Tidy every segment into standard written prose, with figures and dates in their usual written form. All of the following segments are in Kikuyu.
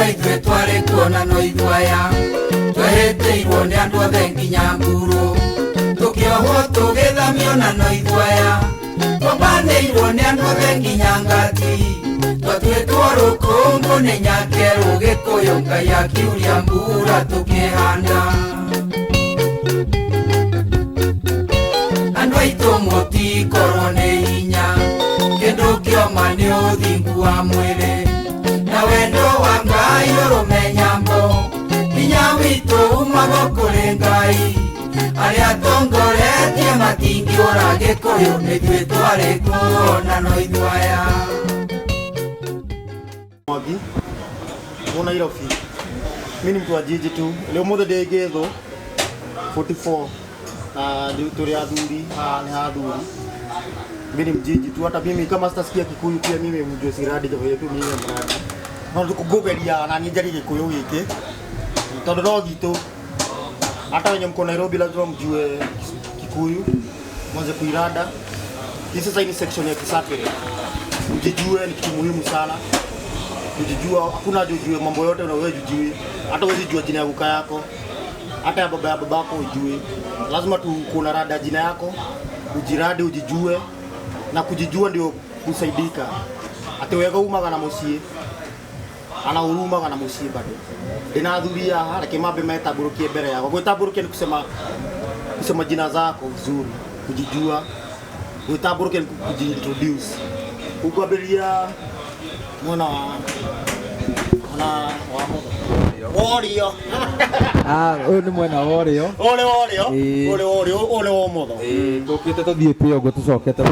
Ithuĩ twarĩ kuona no ithuaya twehĩtĩirwo nĩ andũ othe nginya mburu tũkĩohwo tũgĩthamio na no ithuaya twambanĩirwo nĩ andũ othe nginya ngati twatuĩtwo rũkũngũ nĩ nyakerũ gĩkũyũ Ngai akiuria mbura tũkĩhanda andũ aitũ mũtikorwo nĩ hinya kĩndũ kĩoma nĩ ũthingu wa mwĩrĩ na wendo wa Ngai ũrũme nyambo hinya witũ umaga kũrĩ Ngai arĩa tongoretie matingĩũra gĩkũyũ nĩthuĩ twarĩ kuona no ithuaya. Mwangi mu Nairobi. Mimi ni mtu wa jiji tu. Leo mothe ndĩ Gĩthũ 44 na tũrĩ athuri, haha nĩ ha athuri. Mimi ni mjiji tu, hata mimi kama sitasikia Kikuyu pia mimi mjue siradi kwa tu mimi mradi. No ngũgeria na niĩ njarie Gĩkũyũ gĩkĩ tondũ no gitũ. Hata wenye mko Nairobi lazima mjue Kikuyu, mwanze kuirada. Hii sasa hii ni section ya Kisapere. Mjijue ni kitu muhimu sana. Kujijua, hakuna haja ujue mambo yote na wewe ujui. Hata huwezi jua jina ya guka yako, hata ya baba ya babako ujui. Lazima tu kuna rada jina yako, ujirade, ujijue na kujijua ndio kusaidika. Ati wega umaga na muciĩ ana urumaga na muciĩ bado ndina athuri haha reke mambe metambũrũkie mbere yakwa. Gwĩtambũrũkia nĩ kusema kusema jina zako vizuri, kujijua. Gwĩtambũrũkia nĩ kujiintroduce. Ukwambĩrĩria mwena wa mwena wa mũtho worio. Ah, ũyũ nĩ mwena wa ũrĩo. Ũrĩ worio. Ĩĩ. Ũrĩ worio, ũrĩ wa ũmotho. Tũkĩte tũthiĩte ũguo tũcokete.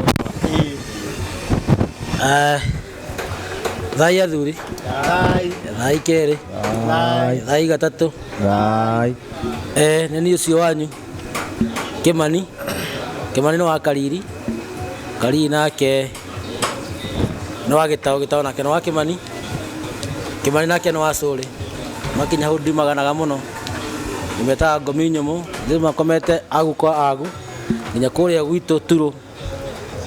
Ĩĩ. Thai athuri. Thai. Thai kerĩ. Thai. Thai gatatũ. Thai. Nĩ niĩ ũcio wanyu Kĩmani. Kĩmani nĩ wa Kariri. Kariri nake nĩ wa Gĩtaũ, Gĩtaũ nake nĩ wa Kĩmani. Kĩmani nake nĩ wa Cũrĩ. Makinya hau ndimaganaga mũno. Nĩmetaga ngomi nyũmũ, thĩ makomete agu kwa agu nginya kũrĩa gwitũ Turũ,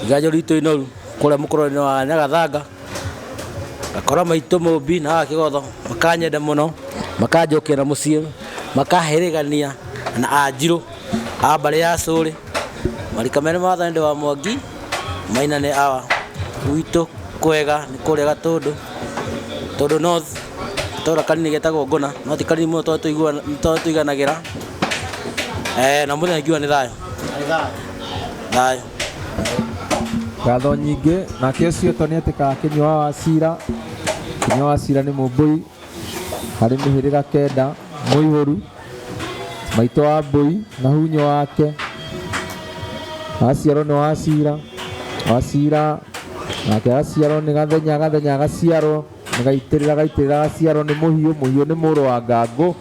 iganjo ritũ inoru kũrĩa mũkũrũ-inĩ wa Nyagathanga. Ngakora maitũ Mũmbi na haha Kĩgotho makanyenda mũno, makanjokia na mũciĩ, makahĩrĩgania na anjirũ a mbarĩ ya Cũrĩ. Marika merĩ ma wathani ndĩ wa Mwangi, Maina nĩ awa. Gwitũ kwega nĩ kũrĩa Gatũndũ, Tũndũ North, gatũra kanini getagwo Ngũna, no ti kanini mũno tondũ tũiganagĩra. Na mũthenya ngiuga nĩ thayũ. Thayũ. Ngatho nyingĩ nake ũcio to nĩetĩkaga Kĩnyua wa Cira. Kĩnyua wa Cira nĩ mũmbũi harĩ mĩhĩrĩga kenda, mũihũru maitũ wa mbũi na hunyo wake. Aciarwo nĩ wa Cira, wa Cira nake aciarwo nĩ Gathenya, Gathenya agaciarwo nĩ Gaitĩrĩra, Gaitĩrĩra agaciarwo nĩ Mũhiũ, Mũhiũ nĩ mũrũ wa Ngangũ.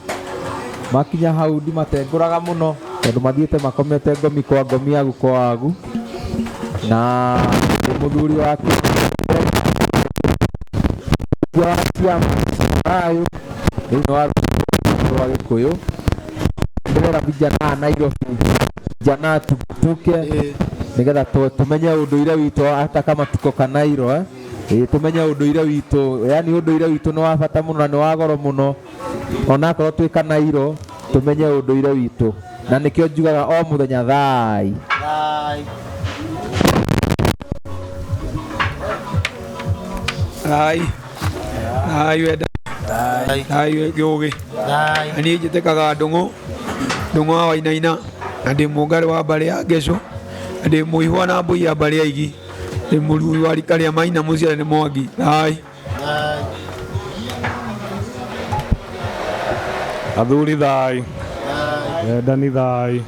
Makinya hau ndimatengũraga mũno tondũ mathiĩte makomete ngomi kwa ngomi, agu kwa agu. Na nĩ mũthuri wake wa ciama thayũ thĩinĩ wa rwa Gĩkũyũ. Ndĩrera vijana a Nairobi, vijana tuke nĩgetha tũmenye ũndũire witũ hata kama tuko Kanairo, eh? Ĩĩ, tũmenye ũndũire witũ, yani ũndũire witũ nĩ wa bata mũno na nĩ wa goro mũno, onakorwo twĩ Kanairo tũmenye ũndũire witũ, na nĩkĩo njugaga o mũthenya thai. Thai. Thai. Thai wenda. Thai gĩũgĩ. Thai. Na niĩ njĩtĩkaga Ndũng'ũ, Ndũng'ũ wa Wainaina, na ndĩ mũngarĩ wa mbarĩ ya Ngecũ, na ndĩ mũihwa na mbũi ya mbarĩ ya Igi, ndĩ mũrui wa rika rĩa Maina mũciare nĩ Mwangi. Thai. Thai. Athuri thai. Wendani thai.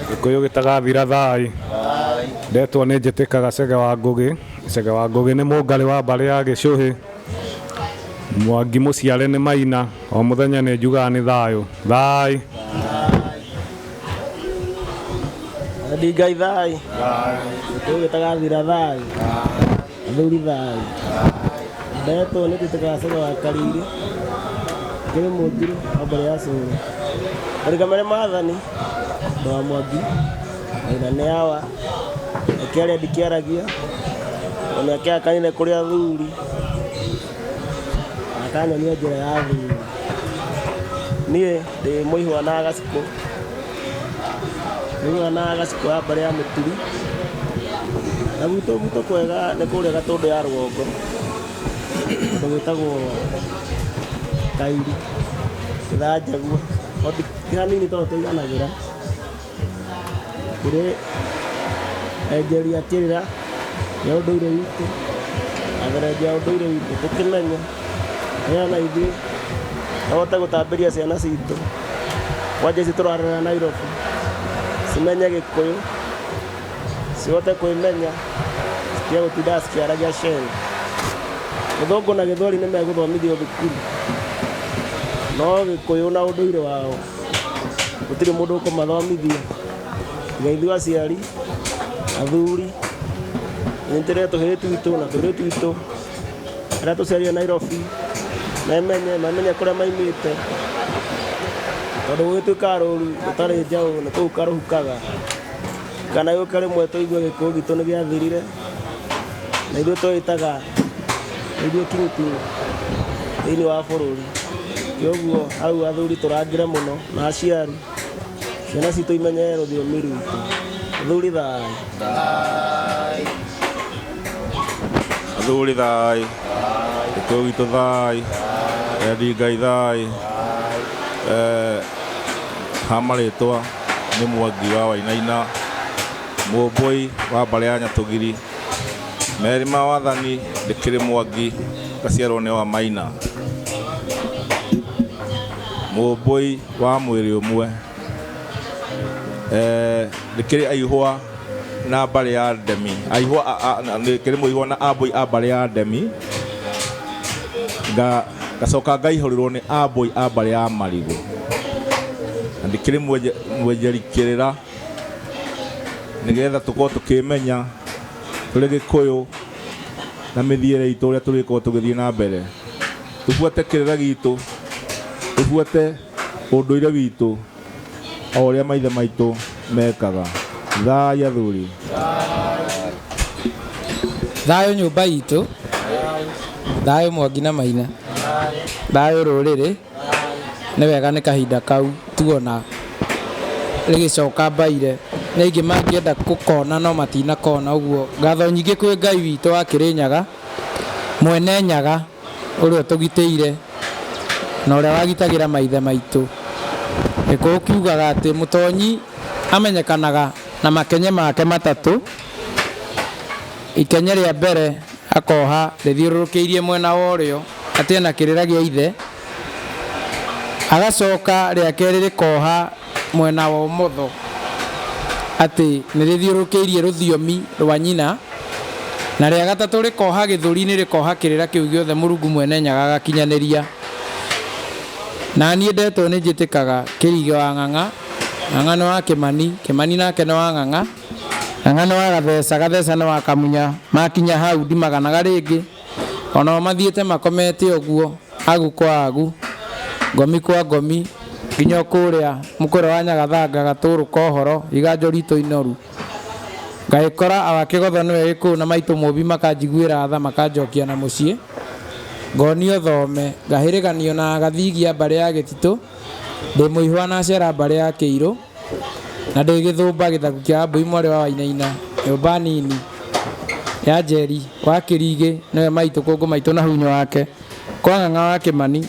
Gĩkũyũ gĩtagathira thai. Ndetwo nĩ njĩtĩkaga Cege wa Ngũgĩ. Cege wa Ngũgĩ nĩ mũngarĩ wa mbarĩ ya Gĩcũhĩ. Mwangi mũciare nĩ Maina. O mũthenya nĩ njugaga nĩ thayũ. Thai. Wendi Ngai thai. Gĩkũyũ gĩtagathira thai. Athuri thai. Ndetwo nĩ njĩtĩkaga Cege wa Kariri, kĩrĩ mũnjirũ wa mbarĩ ya Cũrĩ. Marika merĩ maathani ndĩ wa Mwangi, Maina nĩ awa, akĩaria ndikĩaragia, na nĩakĩakanire kũrĩ athuri. Akanyonia njĩra ya athuri. Niĩ ndĩ mũihwa na gacikũ, mũihwa na gacikũ wa mbarĩ ya Mũturi, na gwitũ gwitũ kwega nĩ kũrĩa Gatũndũ ya rũgongo, kũndũ gwĩtagwo Kairi, Gĩthanjagua, no ti hanini tondũ tũiganagĩra. Kũrĩ enjeri a kĩrĩra kĩa ũndũire witũ, na thengia ya ũndũire witũ tũkĩmenye nĩgetha na ithuĩ tũhote gũtambĩria ciana citũ kwanja ici tũrarera Nairobi cimenye Gĩkũyũ, cihote kwĩmenya, citige gũtindaga cikĩaragia Sheng. Gĩthũngũ na Gĩthweri nĩ megũthomithio thukuru, no Gĩkũyũ na ũndũire wao gũtirĩ mũndũ ũkũmathomithia tiga ithuĩ aciari, athuri, tũnyitĩrĩre tũhĩĩ twitũ na tũirĩtu twitũ arĩa tũciarire Nairobi memenye, mamenye kũrĩa maimĩte tondũ gũgĩtuĩkaga rũru rũtarĩ njaũ nĩ kũhuka rũhukaga. Kana gĩũke rĩmwe tũigue Gĩkũyũ gitũ nĩ gĩathirire na ithuĩ twĩĩtaga ithuĩ kingpin thĩinĩ wa bũrũri. Kwoguo hau athuri tũrangĩre mũno na aciari ciana citũ imenye rũthiomi rwitũ. Athuri thayũ. Athuri thayũ, Gĩkũyũ gitũ thayũ, endi Ngai thayũ. Ha marĩtwa nĩ Mwangi wa Wainaina, Mũmbũi wa mbarĩ ya Nyatũgiri, merĩ ma wathani ndĩkĩrĩ Mwangi ngaciarwo nĩ wa Maina, Mũmbũi wa mwĩrĩ ũmwe. Ndĩkĩrĩ aihwa na mbarĩ ya Ndemi, aihwa ndĩkĩrĩ mũihwa na ambũi a mbarĩ ya Ndemi, ngacoka ngaihũrĩrwo nĩ ambũi a mbarĩ ya Marigũ, na ndĩkĩrĩ mwenjeri kĩrĩra nĩgetha tũkorwo tũkĩmenya tũrĩ Gĩkũyũ na mĩthiĩre itũ ũrĩa tũrĩkorwo tũgĩthiĩ na mbere. Tũbuate kĩrĩra gitũ, tũbuate ũndũire witũ o ũrĩa maithe maitũ mekaga. Thayũ athuri. Thayũ nyũmba itũ, thayũ Mwangi na Maina, thayũ rũrĩrĩ. Nĩ wega nĩ kahinda kau tuona rĩgĩcoka mbaire nĩ aingĩ mangĩenda gũkona no matinakona. Ũguo ngatho nyingĩ kwĩ Ngai witũ wa Kĩrĩnyaga, mwene Nyaga ũrĩa ũtũgitĩire na ũrĩa wagitagĩra maithe maitũ. Gĩkũyũ kiugaga atĩ mũtonyi amenyekanaga na makenye make matatũ. Ikenye rĩa mbere akoha rĩthiũrũrũkĩirie mwena wa ũrĩo atĩ ena kĩrĩra gĩa ithe, agacoka rĩa kerĩ rĩkoha mwena wa ũmotho atĩ nĩ rĩthiũrũrũkĩirie rũthiomi rwa nyina, na rĩa gatatũ rĩkoha gĩthũri-inĩ rĩkoha kĩrĩra kĩu gĩothe Mũrungu mwene Nyaga agakinyanĩria. Na niĩ ndetwo nĩ njĩtĩkaga Kĩrigĩ wa Ng'ang'a, Ng'ang'a nĩ wa Kĩmani, Kĩmani nake nĩ wa Ng'ang'a, Ng'ang'a nĩ wa Gatheca, Gatheca nĩ wa Kamunya. Makinya hau ndimaganaga rĩngĩ, onao mathiĩte makomete ũguo, agu kwa agu, ngomi kwa ngomi, nginya kũrĩa mũkũrwe wa Nyagathanga gatũrũ kohoro iganjo ritũ inoru. Ngagĩkora awa Kĩgotho nĩwe Gĩkũyũ na maitũ Mũmbi makanjiguĩra tha makanjokia na mũciĩ. Ngonio thome, ngahĩrĩganio na gathigia mbarĩ ya Gĩtitũ, ndĩ mũihwa na acera mbarĩ ya Kĩirũ, na ndĩ gĩthũmba gĩthaku kĩa Wambui mwarĩ wa Wainaina, nyũmba nini ya Njeri wa Kĩrigĩ nĩwe maitũ kũngũ maitũ na hunyo wake, kwa Ng'ang'a wa Kĩmani.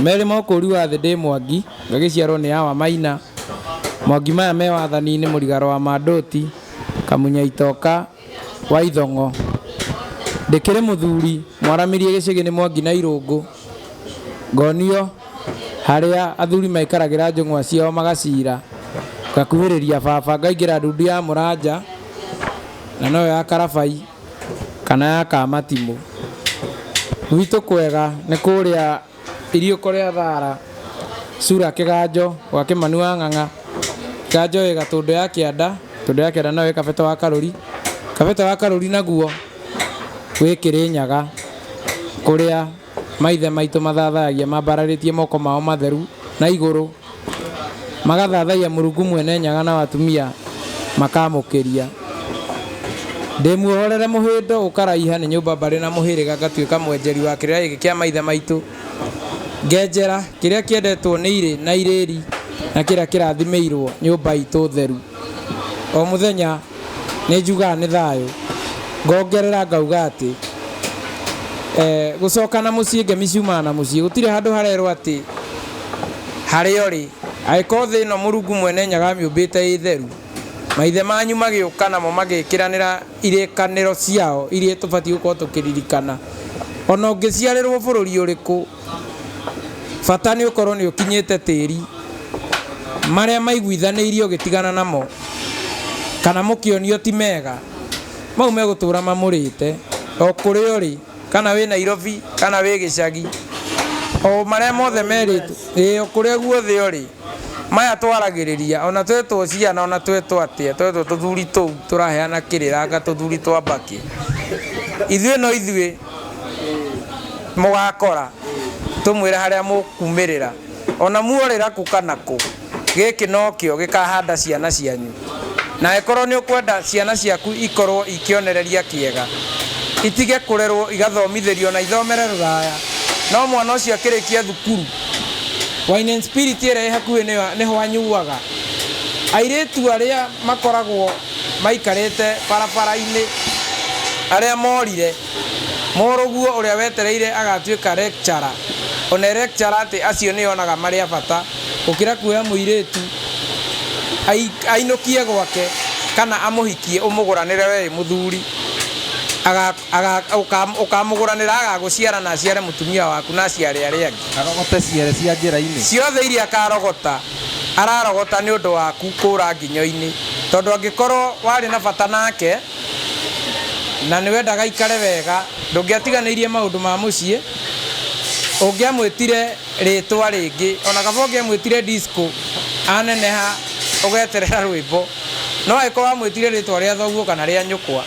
Merĩ mokũri wa thĩ ndĩ Mwangi, ngagĩciarwo nĩ awa Maina. Mwangi maya me wathani-inĩ mũrigaro wa Mandũti, Kamunya Itoka wa Ithong'o. Ndĩkĩrĩ mũthuri mwaramirie gĩcĩgĩ nĩ Mwangi na Irũngũ. Ngonio harĩa athuri maikaragĩra njũng'wa ciao magacira, ngakuhĩrĩria baba ngaingĩra ndundu ya Mũranja na noyo ya Karabai kana ya Kamatimũ. Gwitũ kwega nĩ kũrĩa iriũko rĩa Thara, Sura Kĩganjo gwa Kĩmani wa Ng'ang'a. Kĩganjo ĩ Gatũndũ ya Kĩanda, Gatũndũ ya Kĩanda nayo ĩ Kabete wa Karũri. Kabete wa Karũri naguo wĩ Kĩrĩnyaga kũrĩa maithe maitũ mathathayagia mambararĩtie moko mao matheru na igũrũ, magathathaiya Mũrungu mwene Nyaga na atumia makamũkĩria. Ndĩ muohorere mũhĩndo ũkaraiha nĩ nyũmba mbarĩ na mũhĩrĩga ngatuĩka mwenjeri wa kĩrĩra gĩkĩ kĩa maithe maitũ. Ngenjera kĩrĩa kĩendetwo nĩ irĩ na irĩri na kĩrĩa kĩrathimĩirwo nyũmba itũ theru. O mũthenya nĩ njugaga nĩ thayũ ngongerera ngauga atĩ gũcoka na mũciĩ ngemi ciumaga na mũciĩ gũtirĩ handũ harerwo atĩ harĩa ũrĩ angĩkorwo thĩ ĩno Mũrungu mwene Nyaga amĩũmbĩte ĩ theru maithe manyu magĩũka namo magĩkĩranĩra irĩkanĩro ciao iria tũbatiĩ gũkorwo tũkĩririkana. Ona ũngĩciarĩrwo bũrũri ũrĩkũ bata nĩ ũkorwo nĩ ũkinyĩte tĩri marĩa maiguithanĩirio ũgĩtigana namo kana mũkĩonio ti mega mau megũtũra mamũrĩte o kũrĩa ũrĩ kana wĩ Nairobi kana wĩ gĩcagi o marĩa mothe merĩtwo ĩĩ o kũrĩa guothe ũrĩ maya twaragĩrĩria ona twetwo ciana ona twetwo atĩa twetwo tũthuri tũu tũraheana kĩrĩra tũthuri twa mbakĩ ithuĩ no ithuĩ mũgakora tũmwĩre harĩa mũkumĩrĩra ona muorĩra kũ kana kũ gĩkĩ nokĩo gĩkahanda ciana cianyu na ĩkorwo nĩ ũkwenda ciana ciaku ikorwo ikĩonereria kĩega itige kũrerwo igathomithĩrio na ithomere rũraya no mwana ũcio akĩrĩkia thukuru wine and spirit ĩrĩa ĩ hakuhĩ nĩho anyuaga airĩtu arĩa makoragwo maikarĩte barabara-inĩ arĩa morire mũrũguo ũrĩa wetereire agatuĩka lecturer ona lecturer atĩ acio nĩ onaga marĩ a bata gũkĩra kuoya mũirĩtu ainũkie gwake kana amũhikie ũmũgũranĩre we mũthuri ũkamũgũranĩra agagũciara na aciare mũtumia waku na aciare arĩa angĩ arogote ciere cia njĩra-inĩ ciothe iria akarogota ararogota nĩ ũndũ waku kũra nginyo-inĩ tondũ angĩkorwo warĩ na bata nake na nĩ wendaga aikare wega ndũngĩatiganĩirie maũndũ ma mũciĩ ũngĩamwĩtire rĩtwa rĩngĩ ona kaba ũngĩamwĩtire disco aneneha ũgeterera rwĩmbo no angĩkorwo wamwĩtire rĩtwa rĩa thoguo kana rĩa nyũkwa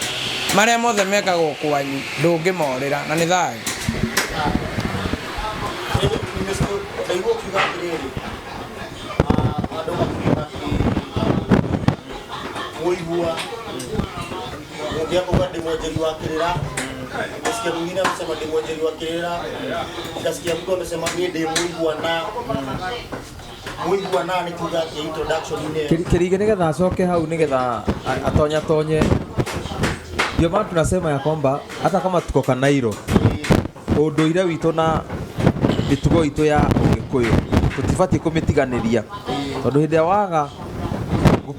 marĩa mothe mekagwo kwanyu ndũngĩmorĩra na nĩ thayũ. Ndaigua ũkiuga atĩrĩrĩ andũ makiuga atĩ mũigua ũngĩ akauga ndĩ mwenjeri wa kĩrĩra nikasikia mwingine amesema ndĩ mwenjeri wa kĩrĩra nikasikia mtu amesema niĩ ndĩ mũigua na mũigua na nĩ kuga atĩ introduction-inĩ ĩyo. Kĩrige nĩgetha acoke hau nĩgetha atonya tonye. Ndio maana tunasema ya kwamba hata kama tuko Kanairo ũndũire witũ na mĩtugo itũ ya Ũgĩkũyũ tũtibatiĩ kũmĩtiganĩria tondũ hĩndĩ ĩrĩa waga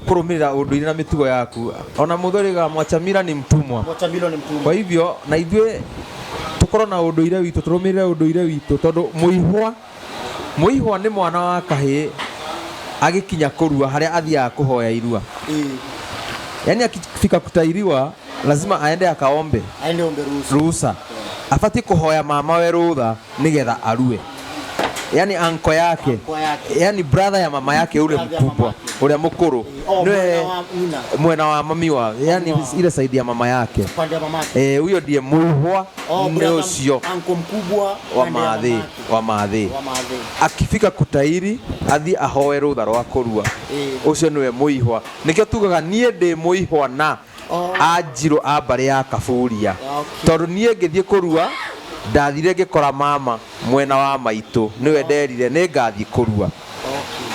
kũrũmĩrĩra ũndũire na mĩtugo yaku ona mũthuri mwachamira ni mtumwa. Mwachamira ni mtumwa. Kwa hivyo na ithuĩ tũkorwo na ũndũire witũ tũrũmĩrĩre ũndũire witũ tondũ mũihwa nĩ mwana wa kahĩĩ agĩkinya kũrua harĩa athiaga kũhoya irua. Yaani akifika kutairiwa lazima aende akaombe. Aende ombe ruhusa. Ruhusa. Abatiĩ kũhoya mama we rũtha nĩgetha arue. Yaani anko yake. Yaani brother ya mama yake ule mkubwa, ule mkuru. Mwena wa mami wa, yaani ile side ya mama yake. Upande wa mamake. Huyo ndiye mũihwa nĩ ũcio. Anko mkubwa wa mathĩ, wa mathĩ. Akifika kutairi athi ahoe rũtha rwa kũrua. Ũcio nĩwe mũihwa. Nĩkĩo tugaga niĩ ndĩ mũihwa na anjirũ a mbarĩ ya Kaburia. Tondũ niĩ ngĩthiĩ kũrua ndathire ngĩkora mama mwena wa maitũ nĩwe nderire nĩ ngathiĩ kũrua.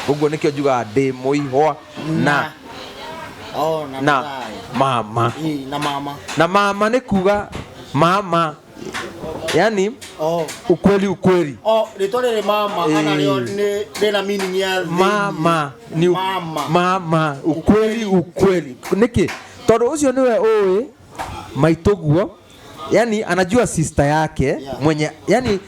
Ũguo nĩkĩo njugaga ndĩ mũihwa na na mama. Na mama. Na mama nĩ kuga mama yani ukweli ukweli. Rĩtwa rĩrĩ mama ana rĩo nĩ rĩna meaning ya mama ni mama. Mama ukweli ukweli. Nĩkĩ? Tondũ ũcio nĩwe ũĩ maitũguo yani anajua sister yake mwenye yani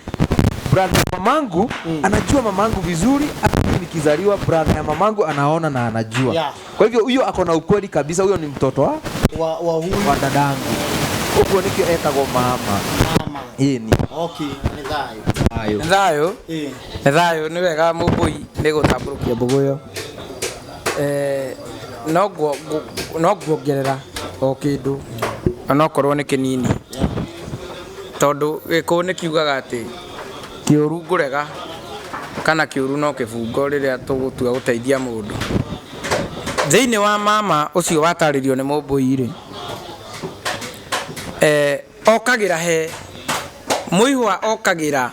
brother mamangu anajua mamangu vizuri, hata nikizaliwa brother ya mamangu anaona na anajua. Kwa hivyo huyo ako na ukweli kabisa, huyo ni mtoto wa huyu wa dadangu. Uguo nikio etagwo mama. Mama. Ĩni. Okay, nĩ thayũ. Nĩ thayũ. Nĩ thayũ nĩ wega mũmbũi nĩ gũtambũrũkia mbũgũ ĩyo. No nguongerera o kĩndũ onokorwo nĩ kĩnini tondũ gĩkũyũ nĩ kiugaga atĩ kĩũru ngũrega kana kĩũru no kĩbungo rĩrĩa tũgũtua gũteithia mũndũ. Thĩinĩ wa mama ũcio watarĩrio nĩ mũmbũi rĩ, Okagĩra he mũihwa, okagĩra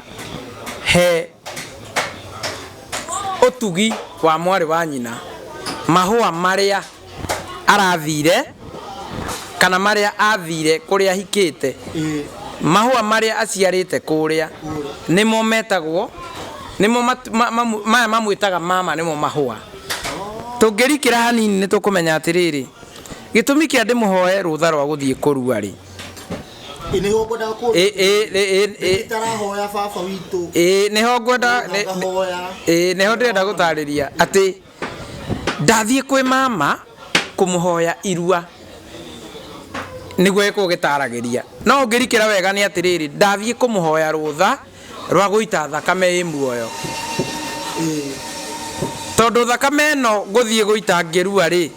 he ũtugi wa mwarĩ wa nyina, mahũa marĩa arathire kana marĩa athire kũrĩa ahikĩte, mahũa marĩa aciarĩte kũrĩa nĩmo metagwo, nĩmo maya mamwĩtaga mama, nĩmo mahũa. Tũngĩrikĩra hanini nĩ tũkũmenya atĩrĩrĩ, gĩtũmi kĩa ndĩmũhoe rũtha rwa gũthiĩ kũrua rĩ, Nĩho ngwendaga kũ ĩ. Tarahoya baba witũ. Ĩ, nĩho ngwenda Ngahoya. Ĩ, nĩho ndĩrenda gũtarĩria atĩ ndathiĩ kwĩ mama kũmũhoya irua nĩguo ĩkũgĩtaragĩria, no ũngĩrikĩra wega nĩ atĩrĩrĩ, ndathiĩ kũmũhoya rũtha rwa gũita thakame ĩ muoyo, tondũ thakame ĩno ngũthiĩ gũita ngĩrua rĩ,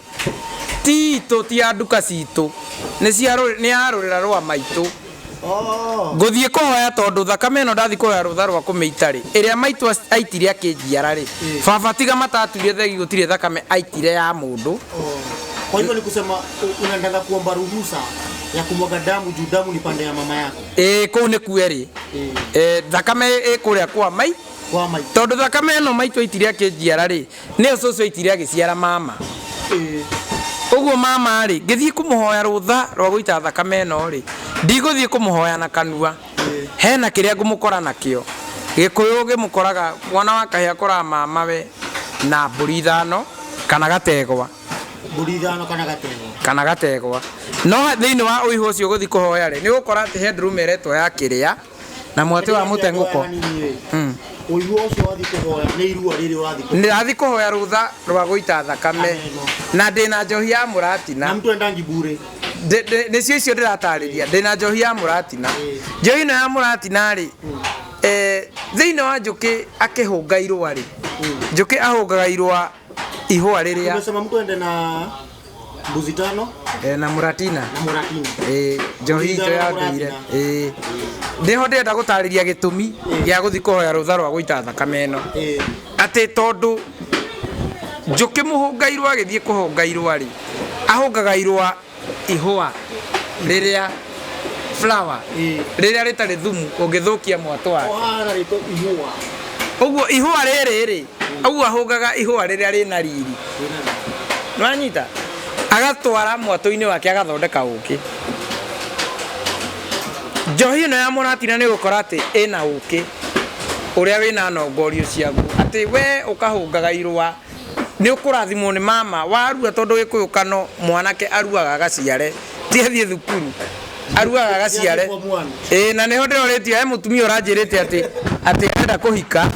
ti itũ, ti ya nduka citũ, nĩ ya rũrĩra rwa maitũ. Ngũthiĩ kũhoya tondũ thakame ĩno ndathiĩ kũhoya rũtha rwa kũmĩita rĩ, ĩrĩa maitũ aitire akĩnjiara rĩ, baba tiga matatuire thegi, gũtirĩ thakame aitire ya mũndũ. Kwa hivyo ni kusema unaendaga kuomba ruhusa ya kumwaga damu juu damu ni pande ya mama yako. Ĩ, kũu nĩ kuerĩ. Thakame ĩ kũrĩa kwa mai Kwa mai. Tondũ thakame ĩno maitũ aitire akĩnjiara rĩ, nĩyo cũcũ aitire agĩciara mama. Ũguo mama rĩ, ngĩthiĩ kũmũhoya rũtha rwa gũita thakame ĩno rĩ, ndigũthiĩ kũmũhoya na kanua, hena kĩrĩa ngũmũkora nakĩo. Gĩkũyũ gĩmũkoraga mwana wa kahĩa akoraga mama we na mbũri 5 kana gategwa. Mbũri 5 kana gategwa. Kana gategwa. No thĩinĩ wa ũihũ ũcio gũthiĩ kũhoya rĩ, nĩ ũgũkora atĩ he ndũrũme ĩretwo ya kĩrĩa na mwatĩ wa mũteng'ũko. Ũihũ ũcio wathiĩ kũhoya nĩ irua rĩrĩ ũrathiĩ kũhoya. Ndĩrathiĩ kũhoya rũtha rwa gũita thakame na ndĩna njohi ya mũratina. Na mtu endangi bure. Nĩcio icio ndĩratarĩria, ndĩna njohi ya mũratina. Njohi ĩno ya mũratina rĩ, thĩinĩ wa njũkĩ akĩhũnga irũa rĩ, njũkĩ ahũngaga irũa ihũa rĩrĩa Umesema mtu ende na mbuzi 5 na mũratina. Na mũratina. Njohi itũ ya ndũire. Nĩho ndĩrenda gũtarĩria gĩtũmi gĩa gũthiĩ kũhoya rũtha rwa gũita thakame ĩno, atĩ tondũ njũkĩ mũhũnga irũa agĩthiĩ kũhũnga irũa rĩ, ahũngaga irũa ihũa rĩrĩa flower rĩrĩa rĩtarĩ thumu ũngĩthũkia mwatũ wake. Ohara rĩtwo ihũa. Ũguo ihũa rĩrĩ rĩ, ũguo ahũngaga ihũa rĩrĩa rĩna riri, nĩwanyita, agatwara mwatũ-inĩ wake agathondeka ũkĩ. Njohi ĩno ya mũratina nĩ ũgũkora atĩ ĩna ũkĩ ũrĩa wĩna nongorio ciaguo, atĩ we ũkahũngaga irũa nĩ ũkũrathimwo nĩ mama warua, tondũ gĩkũyũ kano mwanake aruaga agaciare, ti athiĩ thukuru, aruaga agaciare. Ĩ, na nĩho ndĩrorĩtie he mũtumia ũranjĩrĩte atĩ arenda kũhika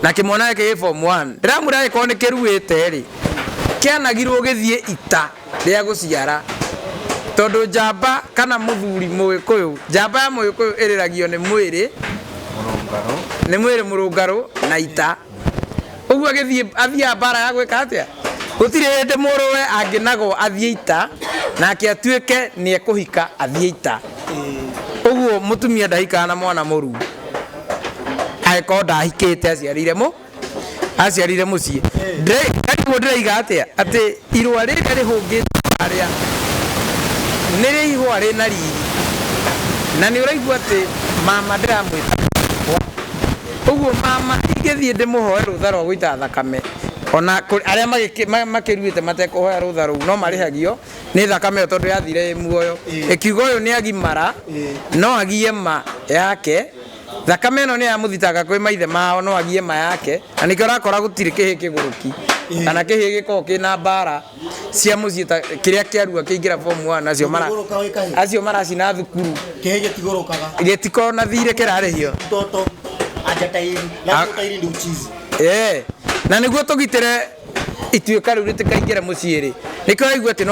na kĩmwana gĩkĩ gĩ form 1, ndĩramwĩra angĩkorwo nĩ kĩruĩte rĩ, kĩanagirwo gĩthiĩ ita rĩa gũciara, tondũ njamba kana mũthuri mũgĩkũyũ, njamba ya mũgĩkũyũ ĩrĩragio nĩ mwĩrĩ nĩ mwĩrĩ mũrũngarũ na ita. Ũguo agĩthiĩ athiaga mbara ya gwĩka atĩa, gũtirĩ hĩndĩ mũrũwe angĩnagwo athiĩ ita nake atuĩke nĩ ekũhika athiĩ ita. Ũguo mũtumia ndahikaga na mwana mũru angĩkorwo ndahikĩte, aciarire mũciĩ. Ndariguo ndĩraiga atĩa, atĩ irũa rĩrĩa rĩhũngĩte harĩa nĩ rĩ ihũa rĩna riri, na nĩ ũraigua atĩ mama ndĩramwĩta. Ũguo mama ingĩthiĩ ndĩmũhoe rũtha rwa gũita thakame, ona arĩa makĩruĩte matekũhoya rũtha rũu no marĩhagio nĩ thakame ĩyo tondũ yathire ĩ muoyo. Ĩkiuga ũyũ nĩ agimara no agie ma yake, thakame ĩno nĩ yamũthitanga kwĩ maithe mao, no agie ma yake, na nĩkĩo ũrakora gũtirĩ kĩhĩ kĩgũrũki kana kĩhĩ gĩkoragwo kĩna mbara cia mũciĩ ta kĩrĩa kĩarua kĩingĩra form 1, acio mara Gũgũrũka wĩ kahĩĩ. acio maracina thukuru. Kĩhĩ gĩtigũrũkaga. Gĩtikoragwo na thirĩ kĩrarĩhio. Mtoto aja tairi, lazima tairi ndio uchizi. Na nĩguo tũgitĩre ituĩka rĩu rĩtikaingĩre mũciĩ rĩ, nĩkĩo ũraigua atĩ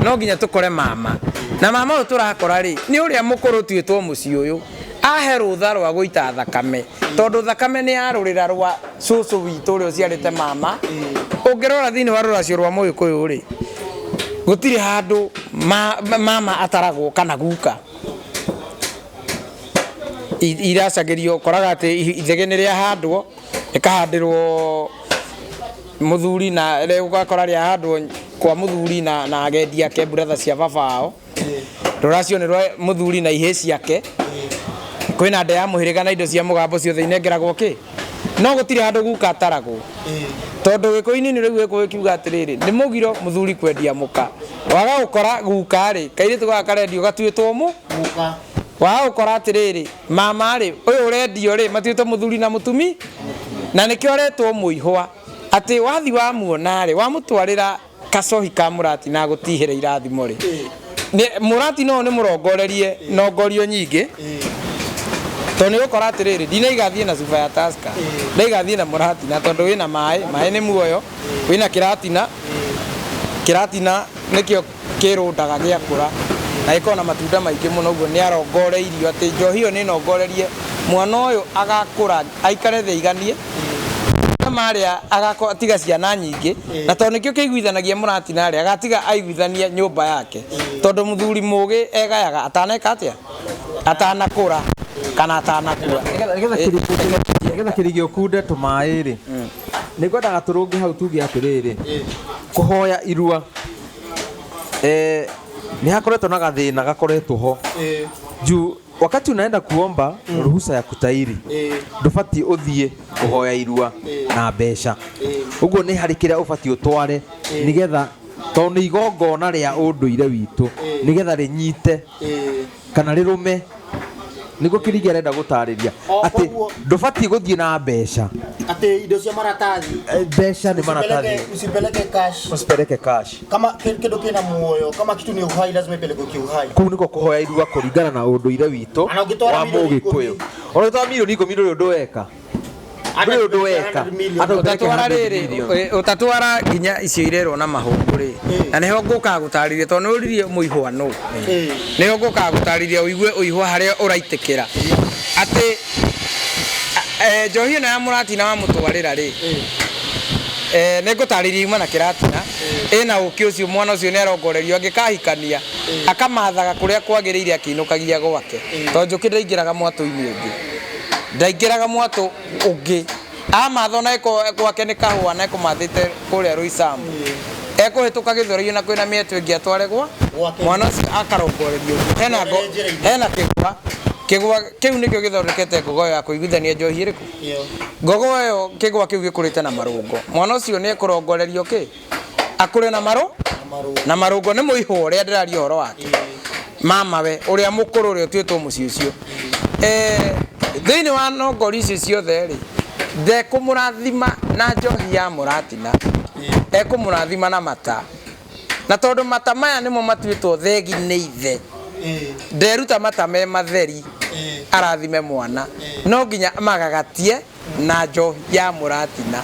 no nginya tũkore mama. Na mama ũyũ tũrakora rĩ, nĩ ũrĩa mũkũrũ tuĩtwo mũciĩ ũyũ, ahe rũtha rwa gũita thakame, tondũ thakame nĩ ya rũrĩra rwa cũcũ witũ ũrĩa ũciarĩte mama. Ũngĩrora thĩinĩ wa rũracio rwa mũgĩkũyũ rĩ, gũtirĩ handũ mama ataragwo kana guka. Iracagĩrio, ũkoraga atĩ ithege nĩ rĩahandwo, rĩkahandĩrwo mũthuri na rĩu ũgakora rĩahandwo kwa mũthuri na agendi ake, brother cia baba wao. Rũracio nĩ rwa mũthuri na ihĩ ciake. Kwĩna nda ya mũhĩrĩga na indo cia mũgambo ciothe inengeragwo kĩ no gũtirĩ handũ guka ataragwo tondũ gĩkũyũ-inĩ nĩ rĩu gĩkũyũ kiuga atĩrĩrĩ nĩ mũgiro mũthuri kwendia mũka waga gũkora guka rĩ kairĩtu gaka karendio gatuĩtwo mũ waga gũkora atĩrĩrĩ mama rĩ ũyũ ũrendio rĩ matuĩtwo mũthuri na mũtumi na nĩkĩo aretwo mũihwa atĩ wathi wamuona rĩ wamũtwarĩra kacohi ka mũrati na agũtihĩre irathimo rĩ mũrati no nĩ mũrongorerie nongorio nyingĩ tondũ nĩ ũgũkora atĩrĩrĩ ndinaigathiĩ na cuba ya Tusker ndaigathiĩ na mũratina tondũ wĩna maĩ maĩ nĩ muoyo wĩna kĩratina kĩratina nĩkĩo kĩrũndaga gĩakũra na gĩkoragwo na matunda maingĩ mũno ũguo nĩ arongoreirio atĩ njohi ĩyo nĩ nongorerie mwana ũyũ agakũra aikare thĩ aiganie marĩa agatiga ciana nyingĩ na tondũ nĩkĩo kĩiguithanagia mũratina rĩ agatiga aiguithania nyũmba yake tondũ mũthuri mũgĩ egayaga ataneka atĩa atanakũra kana atanakua nĩgetha kĩrigi ũkunde tũmaĩ rĩ nĩ ngwendaga tũrũnge hau tuge atĩrĩrĩ kũhoya irua nĩ hakoretwo na gathĩna gakoretwo ho juu wakati unaenda kuomba ruhusa ya kutairi ndũbatiĩ ũthiĩ kũhoya irua na mbeca ũguo nĩ harĩ kĩrĩa ũbatiĩ ũtware nĩgetha tondũ nĩ igongona rĩa ũndũire witũ nĩgetha rĩnyite kana rĩrũme nĩguo kĩrigi arenda gũtarĩria atĩ ndũbatiĩ gũthiĩ na mbeca atĩ indo cia maratathi mbeca nĩ maratathi usipeleke cash usipeleke cash kama kindu kina muoyo kama kitu ni uhai lazima ipelekwe kiuhai kũu nĩkuo kũhoya irua kũringana na ũndũire witũ wa mũgĩkũyũ ona ũgĩtwara milioni ikũmi ndũrĩ ũndũ weka ndũrĩ ũndũ weka ũtatwara rĩrĩ ũtatwara nginya icio irerwo na mahũngũ rĩ na nĩho ngũkaga gũtarĩria tondũ nĩ ũririe mũihwa nũ nĩho ngũkaga gũtarĩria ũigue ũihwa harĩa ũraitĩkĩra atĩ njohi ĩno ya mũratina wamũtwarĩra rĩ nĩ ngũtarĩria yuma na kĩratina ĩna ũkĩ ũcio mwana ũcio nĩ arongorerio angĩkahikania akamathaga kũrĩa kwagĩrĩire akĩinũkagia gwake tondũ njũkĩ ndaingĩraga mwatũ-inĩ ũngĩ ndaingĩraga mwatũ ũngĩ amatha ona gwake nĩ kahũa na ekũmathĩte kũrĩa Roysambu ekũhĩtũka gĩthũrai na kwĩna mĩetũ ĩngĩ atware gwa mwana ũcio akarongorerio hena kĩgwa kĩgwa kĩu nĩkĩo gĩthondekete ngogoyo ya kũiguithania njohi ĩrĩkũ ngogoyo kĩgwa kĩu gĩkũrĩte na marũngo mwana ũcio nĩ ekũrongorerio kĩ akũre na marũ na marũngo nĩ mũihũ ũrĩa ndĩraria ũhoro wake mama we ũrĩa mũkũrũ ũrĩa ũtuĩtwo mũciĩ ũcio thĩinĩ wa nongori icio ciothe rĩ ndekũmũrathima na njohi ya mũratina ekũmũrathima na mata na tondũ mata maya nĩmo matuĩtwo thegi nĩ ithe nderuta mata me matheri arathime mwana no nginya magagatie na njohi ya mũratina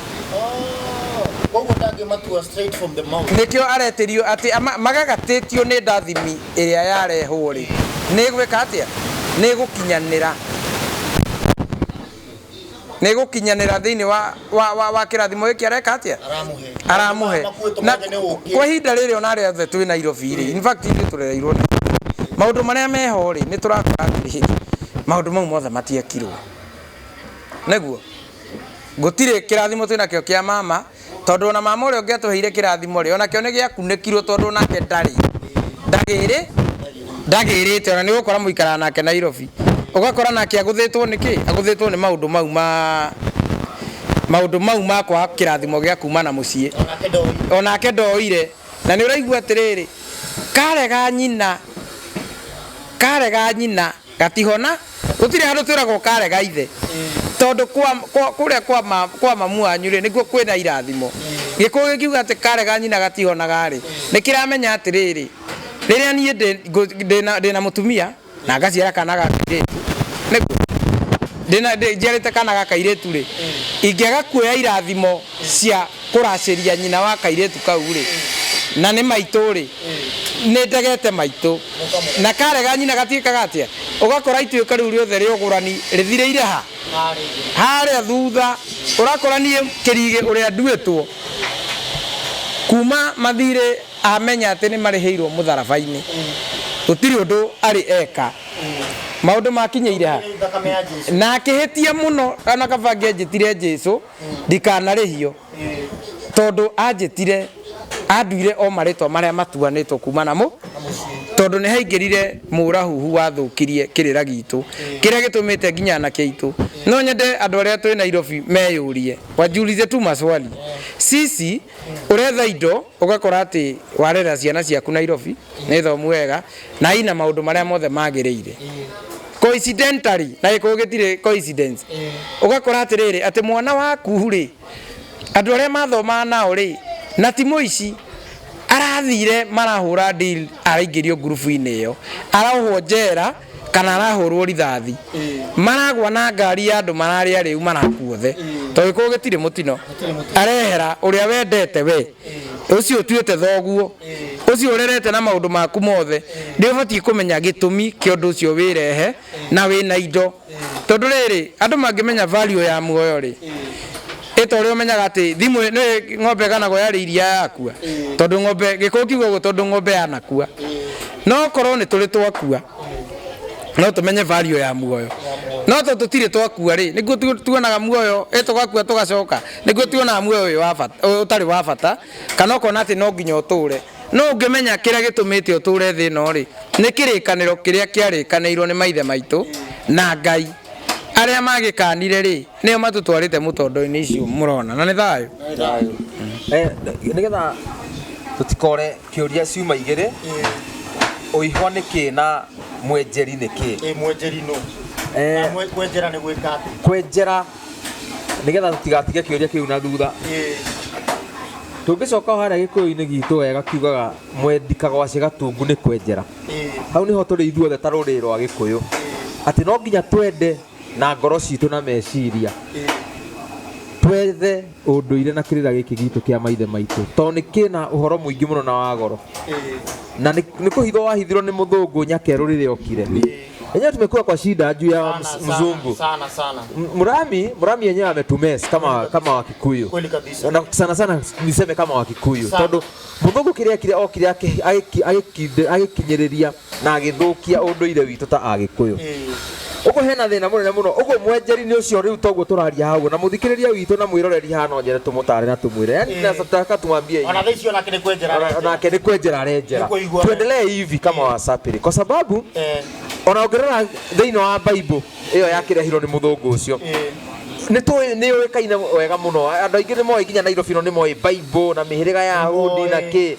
koguo ndangĩmatua straight from the mouth nĩkĩo aretĩrio atĩ magagatĩtio nĩ ndathimi ĩrĩa yarehwo rĩ nĩ gwĩka atĩa nĩ gũkinyanĩra nĩ gũkinyanĩra thĩinĩ wa kĩrathimo gĩkĩ areka atĩa aramuhe na kwa ihinda rĩrĩ ona arĩa othe twĩ Nairobi rĩ in fact ithuĩ tũrereirwo nĩ maũndũ marĩa meho rĩ nĩ tũrakora atĩrĩrĩ maũndũ mau mothe matiekirwo nĩguo gũtirĩ kĩrathimo twĩnakĩo kĩa mama tondũ ona mama ũrĩa ũngĩatũheire kĩrathimo rĩ onakĩo nĩ gĩakunĩkirwo tondũ onake ndarĩ ndagĩrĩte ona nĩ ũgũkora mũikaraga nake Nairobi ũgakora nake agũthĩtwo nĩ kĩ agũthĩtwo nĩ maũndũ mau ma maũndũ mau ma kwaga kĩrathimo gĩa kuma na mũciĩ onake ndoire na nĩ ũraigua atĩrĩrĩ karega nyina gatihona gũtirĩ handũ twĩragwo karega ithe tondũ kũrĩa kwa mamu wanyu rĩ nĩkuo kwĩna irathimo gĩkũyũ gĩkiuga atĩ karega nyina gatihonaga rĩ nĩ kĩramenya atĩrĩrĩ rĩrĩa niĩ ndĩna mũtumia na ngaciara kana ga kairĩtu nĩguo njiarĩte kana ga kairĩtu rĩ ingĩaga kuoya irathimo cia kũracĩria nyina wa kairĩtu kau rĩ na nĩ maitũ rĩ nĩ ndegete maitũ na karega nyina gatiĩkaga atĩa ũgakora ituĩka rĩu rĩothe rĩa ũgũrani rĩthirĩire ha harĩa thutha ũrakora niĩ kĩrigĩ ũrĩa nduĩtwo kuma mathirĩ amenya atĩ nĩ marĩhĩirwo mũtharaba-inĩ gũtirĩ ũndũ arĩ eka maũndũ makinyĩire ha na akĩhĩtia mũno ona kaba angĩanjĩtire Jesũ ndikanarĩhio tondũ anjĩtire anduire o marĩtwa marĩa matuanĩtwo kuma namo Tondũ nĩ haingĩrire mũrahuhu wathũkirie kĩrĩra gitũ kĩrĩa gĩtũmĩte nginya anake aitũ. No nyende andũ arĩa twĩ Nairobi meyũrie, wajiulize tu maswali. Sisi ũretha indo ũgakora atĩ warera ciana ciaku Nairobi nĩ thomu wega na ina maũndũ marĩa mothe magĩrĩire. Coincidentally, na gĩkũyũ gĩtirĩ coincidence, ũgakora atĩrĩrĩ atĩ mwana waku rĩ, andũ arĩa mathomaga nao rĩ, na ti mũici, arathire marahũra deal, araingĩrio ngurubu-inĩ ĩyo, arohwo njera kana arahũrwo rithathi, maragwa na ngari ya andũ mararĩa rĩu marakuothe, tondũ gĩkũyũ gĩtirĩ mũtino. Arehera ũrĩa wendete we, ũcio ũtuĩte thoguo, ũcio ũrerete na maũndũ maku mothe, nĩ ũbatiĩ kũmenya gĩtũmi kĩa ũndũ ũcio wĩrehe na wĩna indo. Tondũ rĩrĩ, andũ mangĩmenya value ya muoyo rĩ, ĩta ũrĩa ũmenyaga atĩ thimũ nĩ ng'ombe ĩganagwo yarĩ iria yakua, tondũ ng'ombe gĩkũyũ kiuga ũguo tondũ ng'ombe yanakua. No korwo nĩ tũrĩ twakua no tũmenye value ya muoyo, no to tũtirĩ twakua rĩ, nĩguo tuonaga muoyo ĩ tũgakua tũgacoka, nĩguo tuonaga muoyo wĩ wa bata ũtarĩ wa bata, kana ũkona atĩ no nginya ũtũre. No ũngĩmenya kĩrĩa gĩtũmĩte ũtũre thĩ ĩno rĩ, nĩ kĩrĩkanĩro kĩrĩa kĩarĩkanĩirwo nĩ maithe maitũ na Ngai arĩa magĩkanire rĩ, nĩo matũtwarĩte mũtondo-inĩ icio mũrona, na nĩ thayũ. Nĩgetha tũtikore kĩũria ciuma igĩrĩ, ũihwa nĩ kĩ na mwenjeri nĩ kĩ? Mwenjeri no. Kwenjera nĩ gwĩka atĩ? Kwenjera nĩgetha tũtigatige kĩũria kĩu na thutha. Tũngĩcoka harĩa gĩkũyũ-inĩ gitũ wega kiugaga mwendi kagwaci gatungu nĩ kwenjera. Hau nĩho tũrĩ ithuothe ta rũrĩrĩ rwa gĩkũyũ, atĩ no nginya twende na ngoro citũ na meciria, twethe ũndũire na kĩrĩra gĩkĩ gitũ kĩa maithe maitũ, tondũ nĩ kĩna ũhoro mũingĩ mũno na wa goro, na nĩ kũhithwo wahithirwo nĩ mũthũngũ nyakerũ rĩrĩa okire. Enyewe tumekuwa kwa shida juu ya mzungu sana sana. Murami yenyewe ametumes kama Wakikuyu. Kweli kabisa. Na sana sana niseme kama Wakikuyu. Tondu muthungu kiria kire okire agikinyiriria na agithukia unduire witu ta Agikuyu. Uguo hena thina munene muno. Uguo mwenjeri ni ucio riu toguo turaria hau na muthikiriria witu na mwiroreri haha no njere tumutare na tumwire. Yani nataka tumwambie. Ona thaa icio onake ni kwenjera. Onake ni kwenjera arenjera. Tuendelee hivi kama Wasapiri kwa sababu ona ũngĩrora thĩinĩ wa Bible ĩyo yakĩrehirwo nĩ mũthũngũ ũcio, nĩ tũĩ nĩ yũĩkaine wega mũno, andũ aingĩ nĩ moĩ nginya Nairobi nĩ moĩ Bible na mĩhĩrĩga ya Yahudi na kĩ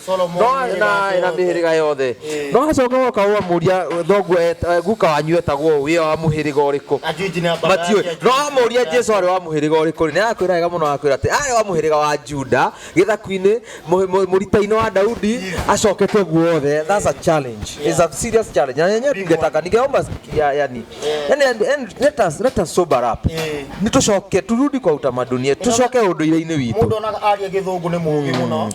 na mĩhĩrĩga yothe. No acoka woka wamũria thoguo guka wanyu etagwo ũũ, wĩ wa mũhĩrĩga ũrĩkũ, matiũĩ. No wamũria Jesu arĩ wa mũhĩrĩga ũrĩkũ, nĩ arakwĩra wega mũno, akwĩra atĩ arĩ wa mũhĩrĩga wa Juda, gĩthaku-inĩ mũrita-inĩ wa Daudi, acokete guothe. That's a challenge. It's a serious challenge. Na yenyewe tungetaka ningeomba yani let us sober up. Nĩ tũcoke turudi kwa utamaduni yetu, tũcoke ũndũire-inĩ witũ. Mũndũ onaga aria gĩthũngũ nĩ mũũgĩ mũno.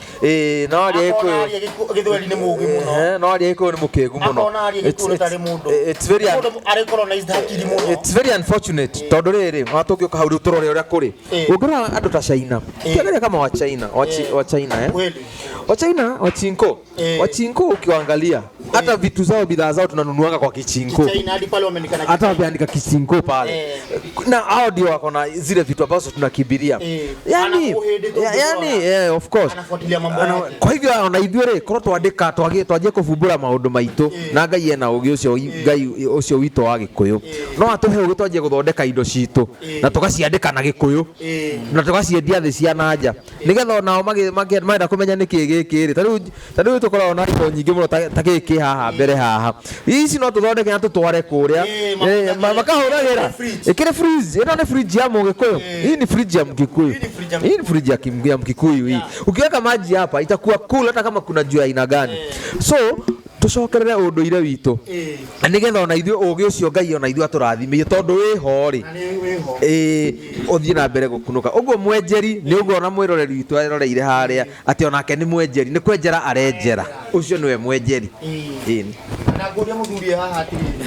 No aria gĩkũyũ gĩthweri nĩ mũũgĩ mũno. No aria gĩkũyũ nĩ mũkĩgu mũno. Akona aria gĩkũyũ tarĩ mũndũ. It's very arĩ colonized hakiri mũno. It's very unfortunate tondũ rĩrĩ ona tũngĩũka hau rĩu tũrore ũrĩa kũrĩ. Ũngĩrora andũ ta China. Ukiangalia kama wa China, wa China Wa China, wa Chinko. Wa Chinko ukiwaangalia hata vitu zao bidhaa zao tunanunuanga kwa kichinko. China hadi pale wameandika hata wameandika kichinko pale. Na hao ndio wako na zile vitu ambazo tunakimbilia. Yani of course. Anafuatilia mambo yake. Kwa hivyo ona ithuĩ rĩ korwo twandĩka twanjie kũbumbũra maũndũ maitũ na Ngai ena ũgĩ ũcio Ngai ũcio witũ wa Gĩkũyũ. No atũhe ũgĩ twanjie gũthondeka indo citũ na tũgaciandĩka na Gĩkũyũ na tũgaciendia thĩ cia na nja nĩgetha onao marenda kũmenya nĩkĩ gĩkĩ rĩ. Ta rĩu tũkoragwo na indo nyingĩ mũno ta gĩkĩ haha mbere haha. Ici no tũthondeke na tũtware kũrĩa makahũragĩra. Ĩkĩrĩ fridge, ĩno nĩ fridge ya Mũgĩkũyũ. Hii ni fridge ya Mkikuyu. Hii ni fridge ya Mkikuyu hii. Ukiweka maji hapa itakuwa cool hata kama kuna jua aina gani. So tucokerere ũndũire witũ na nĩgetha ona ithuĩ ũgĩ ũcio Ngai ona ithuĩ atũrathimĩire tondũ wĩho rĩ ũthiĩ na mbere gũkunũka. Ũguo mwenjeri nĩ ũguo ona mwĩroreri witũ aroreire harĩa atĩ onake nĩ mwenjeri, nĩ kwenjera arenjera, ũcio nĩwe mwenjeri. Na ngũria mũthuri haha atĩrĩrĩ,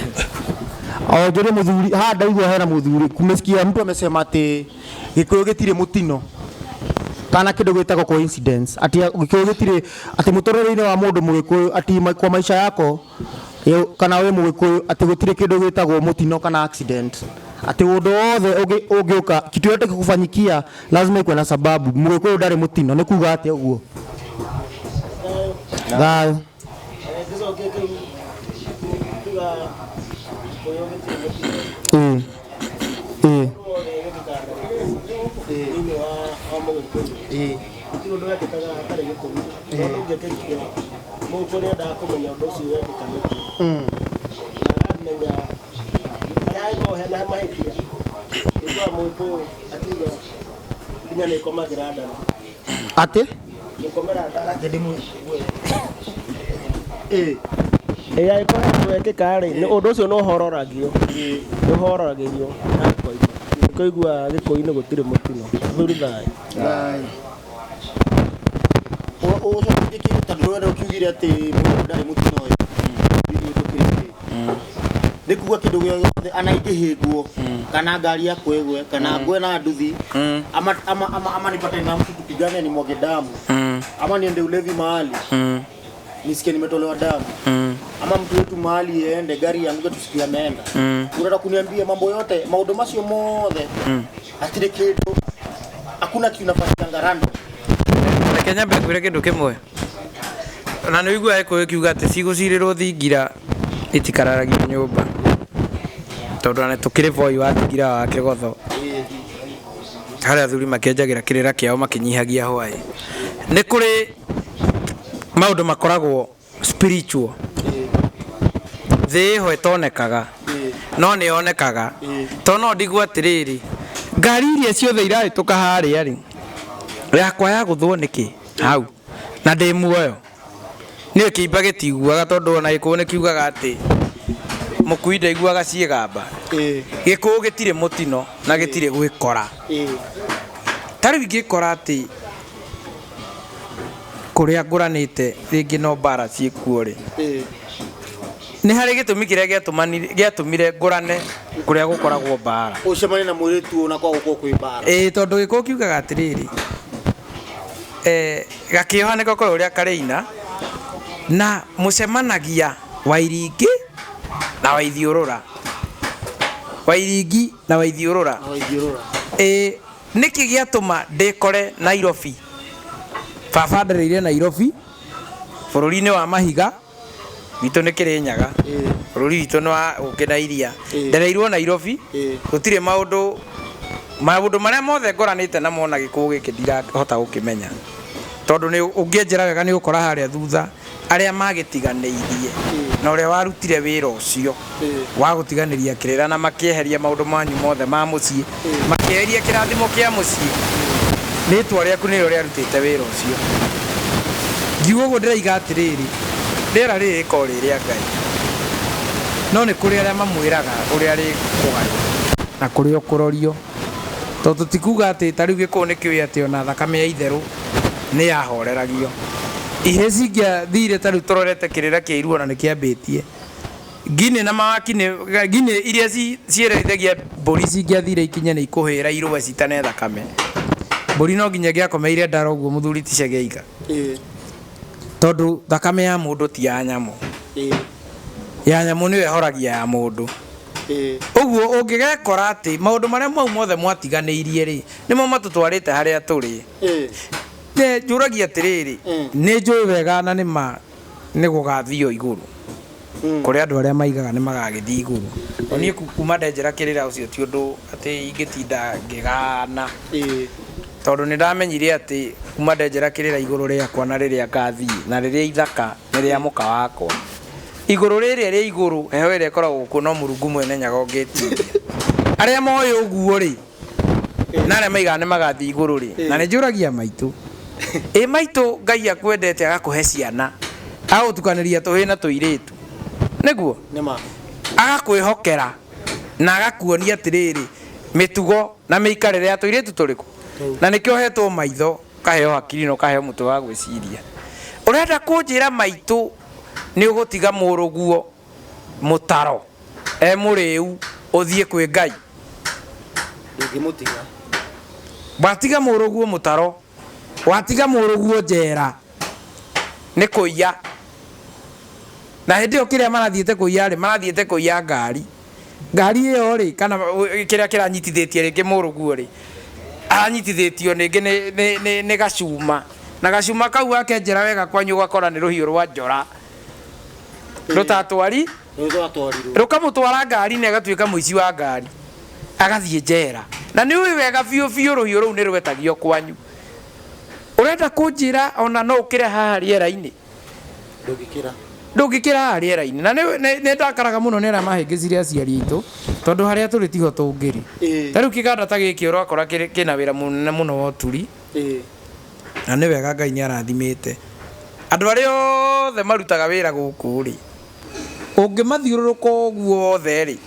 o njũrie mũthuri haha, ndaigua hena mũthuri kumesikia mtu amesema atĩ Gĩkũyũ gĩtirĩ mũtino kana kĩndũ gĩtagwo coincidence, ati Gĩkũyũ gĩtirĩ, atĩ mũtũrĩre-inĩ wa mũndũ Mũgĩkũyũ, ati kwa maisha yako kana wĩ Mũgĩkũyũ, atĩ gũtirĩ kĩndũ gĩtagwo mũtino kana accident, atĩ ũndũ wothe ũngĩũka kitu yote kikufanyikia lazima ikuwe na sababu. Mũgĩkũyũ ndarĩ mũtino, nĩ kuga atĩa ũguo? Thayũ. Mũgĩkũyũ. Gũtirĩ ũndũ wekĩkaga hatarĩ gĩtũmi. Tondũ ũngĩekĩkire, Mũgĩkũyũ nĩendaga kũmenya ũndũ ũcio wekĩka nĩkĩ. Na akamenya harĩa hangĩkorwo hena mahĩtia. Ũiguaga Mũgĩkũyũ akiuga nginya nĩĩkomagĩra ndara. Atĩ? Gũkomera ndara. Ĩĩ. Ĩĩ angĩkorwo he ũndũ wekĩka rĩ, ũndũ ũcio nĩ ũhororagio. Nĩ ũhororagĩrio na ũkoima. Nĩkĩo ũiguaga Gĩkũyũ-inĩ gũtirĩ mũtino. Athuri thayũ. Thayũ. Ũcoketie kĩ tondũ we ũkiugire atĩ mũndũ ndarĩ mũtino ĩ. Ithuĩ tũkĩrĩ ĩ. Nĩ kuga kĩndũ gĩothe ana ingĩhĩngwo kana ngari yakwa ĩgwe kana ngwe na nduthi ama, ama, ama, ama nipate na mtu tupigane nimwage damu ama niende ulevi mahali nisikie nimetolewa damu ama mtu wetu mahali iende gari ianguke tusikie ameenda. Unataka kuniambia mambo yote maundu macio mothe hatirĩ kĩndũ, hakuna kitu inafanyikanga random? Reke nyambe ngwĩre kĩndũ kĩmwe na nĩ ũiguaga Gĩkũyũ kiuga atĩ cigũcirĩrwo thingira itikararagio nyũmba, tondũ ona tũkĩrĩ voi wa thingira wa kĩgotho harĩa athuri makĩenjagĩra kĩrĩra kĩao makĩnyihagia hwaĩ. Nĩ kũrĩ maũndũ makoragwo spiritual, thĩ ĩho ĩtonekaga no nĩ yonekaga, tondũ no ndigwo atĩrĩrĩ, ngari iria ciothe irahĩtũka harĩa rĩ, yakwa yagũthwo nĩkĩ hau na ndĩ muoyo? Nĩ kĩimba gĩtiguaga, tondũ ona Gĩkũyũ nĩ kiugaga atĩ mũkui ndaiguaga ciĩgamba. Gĩkũyũ gĩtirĩ mũtino na gĩtirĩ gwĩkora. Ta rĩu ingĩkora atĩ kũrĩa ngũranĩte rĩngĩ no mbara ciĩkuo rĩ, nĩ harĩ gĩtũmi kĩrĩa gĩatũmire ngũrane kũrĩa gũkoragwo mbara. Ũcemanie na mũirĩtu ona kwa gũkorwo kwĩ mbara. Ĩĩ, tondũ Gĩkũyũ kiugaga atĩrĩrĩ, gakĩoha nĩko koĩ ũrĩa karĩina, na mũcemanagia Wairingi na Waithiũrũra, Wairingi na Waithiũrũra. Ĩĩ, nĩkĩ gĩatũma ndĩkore Nairobi? Baba ndereire Nairobi bũrũri-inĩ wa mahiga witũ nĩ Kĩrĩnyaga, bũrũri witũ nĩ wa ũkĩ na iria. Ndereirwo Nairobi, gũtirĩ maũndũ maũndũ marĩa mothe ngoranĩte namo na Gĩkũyũ gĩkĩ ndirahota gũkĩmenya, tondũ nĩ ũngĩenjera wega nĩ ũgũkora harĩa thutha arĩa magĩtiganĩirie na ũrĩa warutire wĩra ũcio wa gũtiganĩria kĩrĩra na makĩeheria maũndũ manyu mothe ma mũciĩ, makĩeheria kĩrathimo kĩa mũciĩ, rĩtwa rĩaku nĩrĩo rĩarutĩte wĩra ũcio. Ngiuga ũguo ndĩraiga atĩrĩrĩ, rĩera rĩrĩ rĩkoragwo rĩ rĩa Ngai, no nĩ kũrĩ arĩa mamwĩraga ũrĩa rĩkũgaywo na kũrĩa ũkũrorio, tondũ tũtikuga atĩ ta rĩu Gĩkũyũ nĩ kĩũĩ atĩ ona thakame ya itherũ nĩ yahoreragio. Ihĩ cingĩathire ta rĩu tũrorete kĩrĩra kĩa iruo na nĩ kĩambĩtie nginĩ na mawaki nĩ nginĩ iria ciĩrerithagia mbũri cingĩathire ikinye nĩ ikũhĩra irũe citane thakame. Mbũri no nginya ĩngĩakomeire ndara ũguo mũthuri ti Chege aiga, tondũ thakame ya mũndũ ti ya nyamũ. Ya nyamũ nĩyo ĩhoragia ya mũndũ. Ũguo ũngĩgekora atĩ maũndũ marĩa mau mothe mwatiganĩirie rĩ, nĩmo matũtwarĩte harĩa tũrĩ. Nĩ njũragia atĩrĩrĩ, nĩ njũĩ wega na nĩ ma nĩ gũgathio igũrũ, kũrĩa andũ arĩa maigaga nĩ magagĩthiĩ igũrũ. O niĩ kuma ndenjera kĩrĩra ũcio ti ũndũ atĩ ingĩtinda ngĩgana, tondũ nĩ ndamenyire atĩ kuma ndenjera kĩrĩra igũrũ rĩakwa na rĩrĩa ngathiĩ na rĩrĩa ithaka nĩ rĩa mũka wakwa. Igũrũ rĩrĩa rĩa igũrũ heho ĩrĩa ĩkoragwo kuo no Mũrungu mwene Nyaga ũngĩtiria. Arĩa moĩ ũguo rĩ, na arĩa maigaga nĩ magathiĩ igũrũ rĩ, na nĩ njũragia maitũ, ĩ maitũ Ngai akwendete agakũhe ciana, agagũtukanĩria tũhĩĩ na tũirĩtu, nĩguo agakwĩhokera na agakuonia atĩrĩrĩ mĩtugo na mĩikarĩre ya tũirĩtu tũrĩkũ, na nĩkĩo ũhetwo maitho, ũkaheo hakiri na ũkaheo mũtwe wa gwĩciria. Ũrenda kũnjĩra maitũ nĩ ũgũtiga mũrũguo mũtaro e mũrĩu ũthiĩ kwĩ Ngai? Ndũngĩmũtiga. Watiga mũrũguo mũtaro, watiga mũrũguo njera nĩ kũiya. Na hĩndĩ ĩyo kĩrĩa marathiĩte kũiya rĩ, marathiĩte kũiya ngari. Ngari ĩyo rĩ, kana kĩrĩa kĩranyitithĩtie rĩngĩ mũrũguo rĩ, aranyitithĩtio rĩngĩ nĩ gacuma. Na gacuma kau wakenjera wega kwanyu ũgakora nĩ rũhiũ rwa njora. Rũtatwari? Rũkamũtwara ngari-inĩ agatuĩka mũici wa ngari. Agathiĩ njera. Na nĩ ũĩ wega biũ biũ rũhiũ rũu nĩ rwetagio kwanyu. Ũrenda kũnjĩra ona no ũkĩre haha rĩera-inĩ? Ndũngĩkĩra. Ndũngĩkĩra haha rĩera-inĩ. Na nĩ ndakaraga mũno nĩ arĩa mahĩngĩcire aciari aitũ, tondũ harĩa tũrĩ tiho tũngĩrĩ. Ta rĩu kĩganda ta gĩkĩ ũrakora kĩna wĩra mũnene mũno wa ũturi. Na nĩ wega Ngai nĩ arathimĩte. Andũ arĩa othe marutaga wĩra gũkũ rĩ, ũngĩmathiũrũrũka ũguo othe rĩ,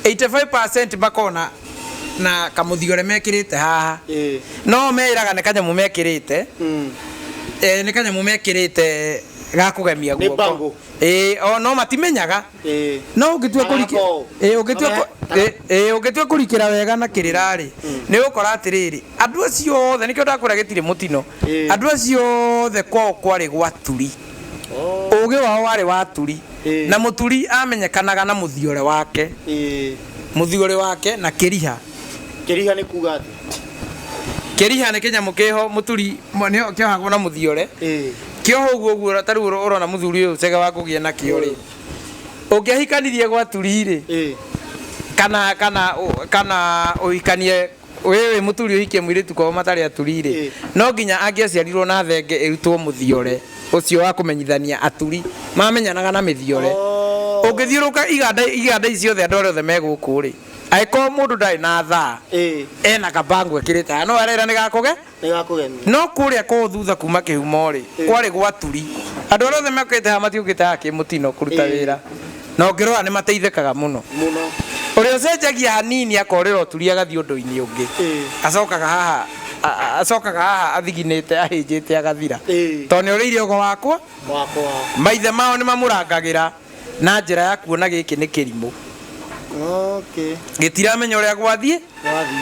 85% makona na kamũthiore mekĩrĩte haha. No meĩraga nĩ kanyamũ mekĩrĩte. Nĩ kanyamũ mekĩrĩte ga kũgemia Nĩ guoko. bango. O no matimenyaga. No ũngĩtua kũrikĩra, ũngĩtua kũrikĩra wega na kĩrĩra rĩ, nĩ ũgũkora atĩrĩrĩ, andũ acio othe, nĩkĩo ndakwĩra gĩtirĩ mũtino. Andũ acio othe kwao kwarĩ gwa turi. Ũgĩ wao warĩ wa turi. Na mũturi amenyekanaga na mũthiore wake. Mũthiore wake na kĩriha. Kĩriha nĩ kuga atĩ? Kĩriha nĩ kĩnyamũ kĩho mũturi nĩho kĩohagwo na mũthiore. Kĩoho ũguo ũguo ta rĩu ũrona mũthuri ũyũ Chege wa kũgĩa nakĩo rĩ. Ũngĩahikanirie gwa turi rĩ, kana kana kana ũhikanie wĩ wĩ mũturi ũhikie mũirĩtu kwao matarĩ aturi rĩ, no nginya angĩaciarirwo na thenge ĩrutwo mũthiore ũcio wa kũmenyithania aturi mamenyanaga na mĩthiore. Ũngĩthiũrũka iganda ici ciothe andũ arĩa othe me gũkũ rĩ, angĩkorwo mũndũ ndarĩ na thaa, ena kabango ekĩrĩte haha, no arera nĩ gakũge? No kũrĩa kwao thutha kuma kĩhumo rĩ, kwarĩ gwa turi. Andũ arĩa othe mokĩte haha matiũkĩte haha kĩmũtino kũruta wĩra. Na ũngĩrora nĩ mateithĩkaga mũno. Ũrĩa ũcenjagia hanini akorĩra ũturi agathiĩ ũndũ-inĩ ũngĩ. Acokaga haha, acokaga haha athiginĩte ahĩnjĩte agathira. Tondũ nĩ ũrĩire ũgo wakwa. Maithe mao nĩ mamũrangagĩra na njĩra ya kuona gĩkĩ nĩ kĩrimũ. Gĩtiramenya ũrĩa gwathiĩ.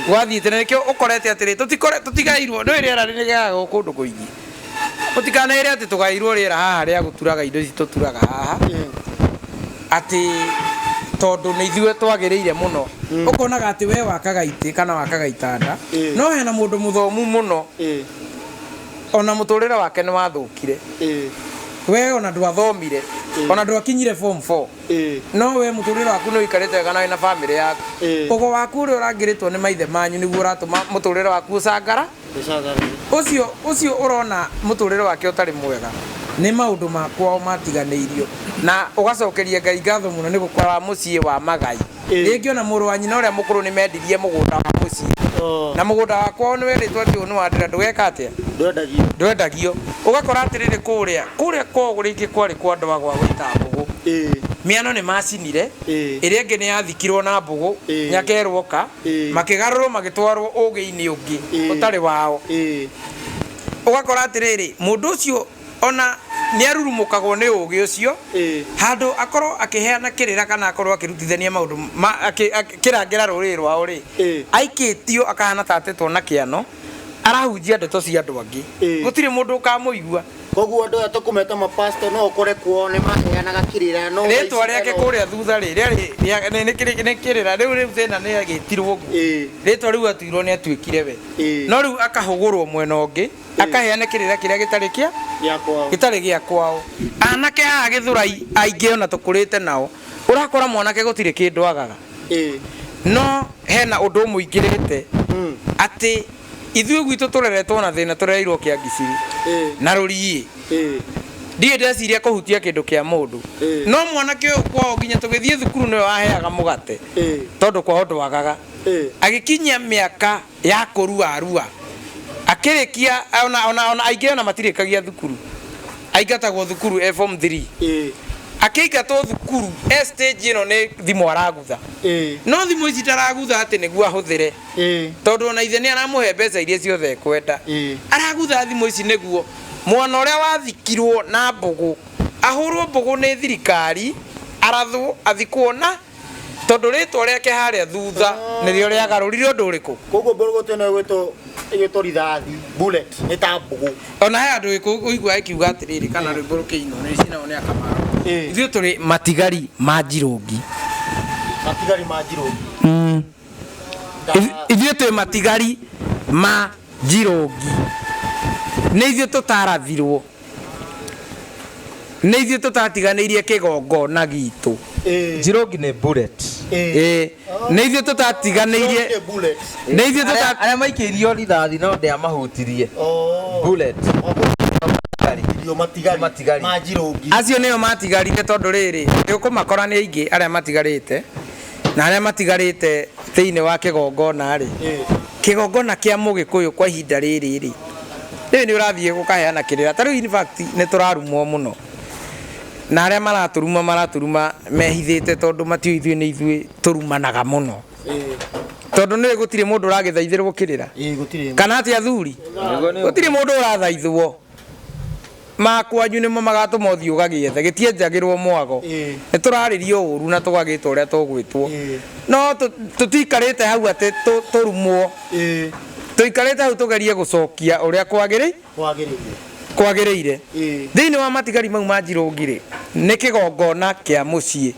Gwathiĩte na nĩkĩo ũkorete atĩrĩ, tũtigairwo, ndũĩ rĩera rĩgaagwo kũndũ kũingĩ. Mũtikanaĩre atĩ tũgairwo rĩera haha rĩa gũturaga indo ici tũturaga haha. Atĩ tondũ nĩ ithuĩ twagĩrĩire mũno. Ũkonaga atĩ we wakaga itĩ kana wakaga itanda, no hena mũndũ mũthomu mũno. Ona mũtũrĩre wake nĩ wathũkire. We ona ndwathomire, ona ndwakinyire form 4. No we mũtũrĩre waku nĩ ũikarĩte wega na wĩna famĩlĩ yaku. Ũgo waku ũrĩa ũrangĩrĩtwo nĩ maithe manyu nĩguo ũratũma mũtũrĩre waku ũcangara. Ũcio ũrona mũtũrĩre wake ũtarĩ mwega nĩ maũndũ ma kwao matiganĩirio. Na ũgacokeria Ngai ngatho mũno nĩ gũkora mũciĩ wa magai. Rĩngĩ ona mũrũ wa nyina ũrĩa mũkũrũ nĩ mendirie mũgũnda wa mũciĩ. Na mũgũnda wa kwao nĩ werĩtwo atĩ ũyũ nĩ wa ndĩra, ndũgeka atĩa? Ndwendagio. Ũgakora atĩrĩrĩ kũrĩa kwao rĩngĩ kwarĩ kwa andũ a gwa gũita mbũgũ. Mĩano nĩ macinire, ĩrĩa ĩngĩ nĩ yathikirwo na mbũgũ, nyakerwo ka, makĩgarũrwo magĩtwarwo ũgĩ-inĩ ũngĩ ũtarĩ wao. Ũgakora atĩrĩrĩ, mũndũ ũcio ona nĩ arurumũkagwo nĩ ũgĩ ũcio, handũ akorwo akĩheana kĩrĩra kana akorwo akĩrutithania maũndũ akĩrangĩra rũrĩrĩ rwao rĩ, aikĩtio akahana ta atetwo na kĩano, arahunjia ndeto cia andũ angĩ. Gũtirĩ mũndũ ũkamũigua. Koguo andũ aya tũkũmeta mapastor no ũkore kwao nĩ maheanaga kĩrĩra, no rĩtwa rĩake kũrĩa thutha rĩ, rĩarĩ nĩ kĩrĩra, rĩu thĩna nĩ agĩtirwo ũguo. Rĩtwa rĩu atuirwo nĩ atuĩkire we. No rĩu akahũgũrwo mwena ũngĩ, akaheana kĩrĩra kĩrĩa gĩtarĩ kĩa gĩtarĩ gĩa kwao. Anake haha Gĩthũrai aingĩ ona tũkũrĩte nao, ũrakora mwanake gũtirĩ kĩndũ agaga. No hena ũndũ ũmũingĩrĩte atĩ ithuĩ gwitũ tũreretwo na thĩna, tũrereirwo Kĩangiciri na rũriĩ. Ndirĩ ndeciria kũhutia kĩndũ kĩa mũndũ. No mwanake ũyũ kwao nginya tũgĩthiĩ thukuru nĩwe waheaga mũgate, tondũ kwao ndwagaga. Agĩkinyia mĩaka ya kũrua rua, akĩrĩkia ona aingĩ ona matirĩkagia thukuru, aingatagwo thukuru e form 3. Akĩingatwo thukuru e stage ĩno nĩ thimũ aragutha. No thimũ ici ndaragutha atĩ nĩguo ahũthĩre, tondũ ona ithe nĩ aramũhe mbeca iria ciothe ekwenda. Aragutha thimũ ici nĩguo mwana ũrĩa wathikirwo na mbũgũ ahũrwo mbũgũ nĩ thirikari, arathwo athikwo na tondũ rĩtwa rĩake harĩa thutha nĩrĩo rĩagarũrire ũndũ ũrĩkũ. Koguo mbũgũ tene ĩgwĩtwo rithathi, bullet, nĩ ta mbũgũ. Ona he andũ ũiguaga ĩkiuga atĩrĩrĩ, kana rwĩmbo rũkĩinwo nĩ cinao nĩ akamaro. Ithuĩ tũrĩ matigari ma Njirũngi. Matigari ma Njirũngi. Ithuĩ twĩ matigari ma Njirũngi. Nĩ ithuĩ tũtarathirwo. Nĩ ithuĩ tũtatiganĩirie kĩgongona gitũ. Njirũngi nĩ bullet. Ĩĩ, nĩ ithuĩ tũtatiganĩirie, nĩ ithuĩ tũta Arĩa maikĩirio rithathi no ndĩamahutirie. Bullet. Matigari. Matigari. Manjirũngi. Acio nĩo matigarire, tondũ rĩrĩ, nĩ ũkũmakora nĩ aingĩ arĩa matigarĩte, na arĩa matigarĩte thĩinĩ wa kĩgongona rĩ, kĩgongona kĩa Mũgĩkũyũ kwa ihinda rĩrĩ rĩ, rĩu nĩ ũrathiĩ gũkaheana kĩrĩra. Ta rĩu in fact nĩ tũrarumwo mũno, na arĩa maratũruma maratũruma mehithĩte, tondũ matiũĩ ithuĩ nĩ ithuĩ tũrumanaga mũno, tondũ nĩ gũtirĩ mũndũ ũragĩthaithĩrwo kĩrĩra. Gũtirĩ. Kana atĩ athuri, gũtirĩ mũndũ ũrathaithwo. Makwanyu nĩmo magatũma ũthiĩ ũgagĩethe gĩtienjagĩrwo mwago. Nĩ tũrarĩrio ũru na tũgagĩtwo ũrĩa tũgwĩtwo, no tũtiikarĩte hau atĩ tũrumwo. Tũikarĩte hau tũgerie gũcokia ũrĩa kwagĩrĩire. Kwagĩrĩire. Kwagĩrĩire thĩinĩ wa matigari mau ma Njirũngi rĩ, nĩ kĩgongona kĩa mũciĩ.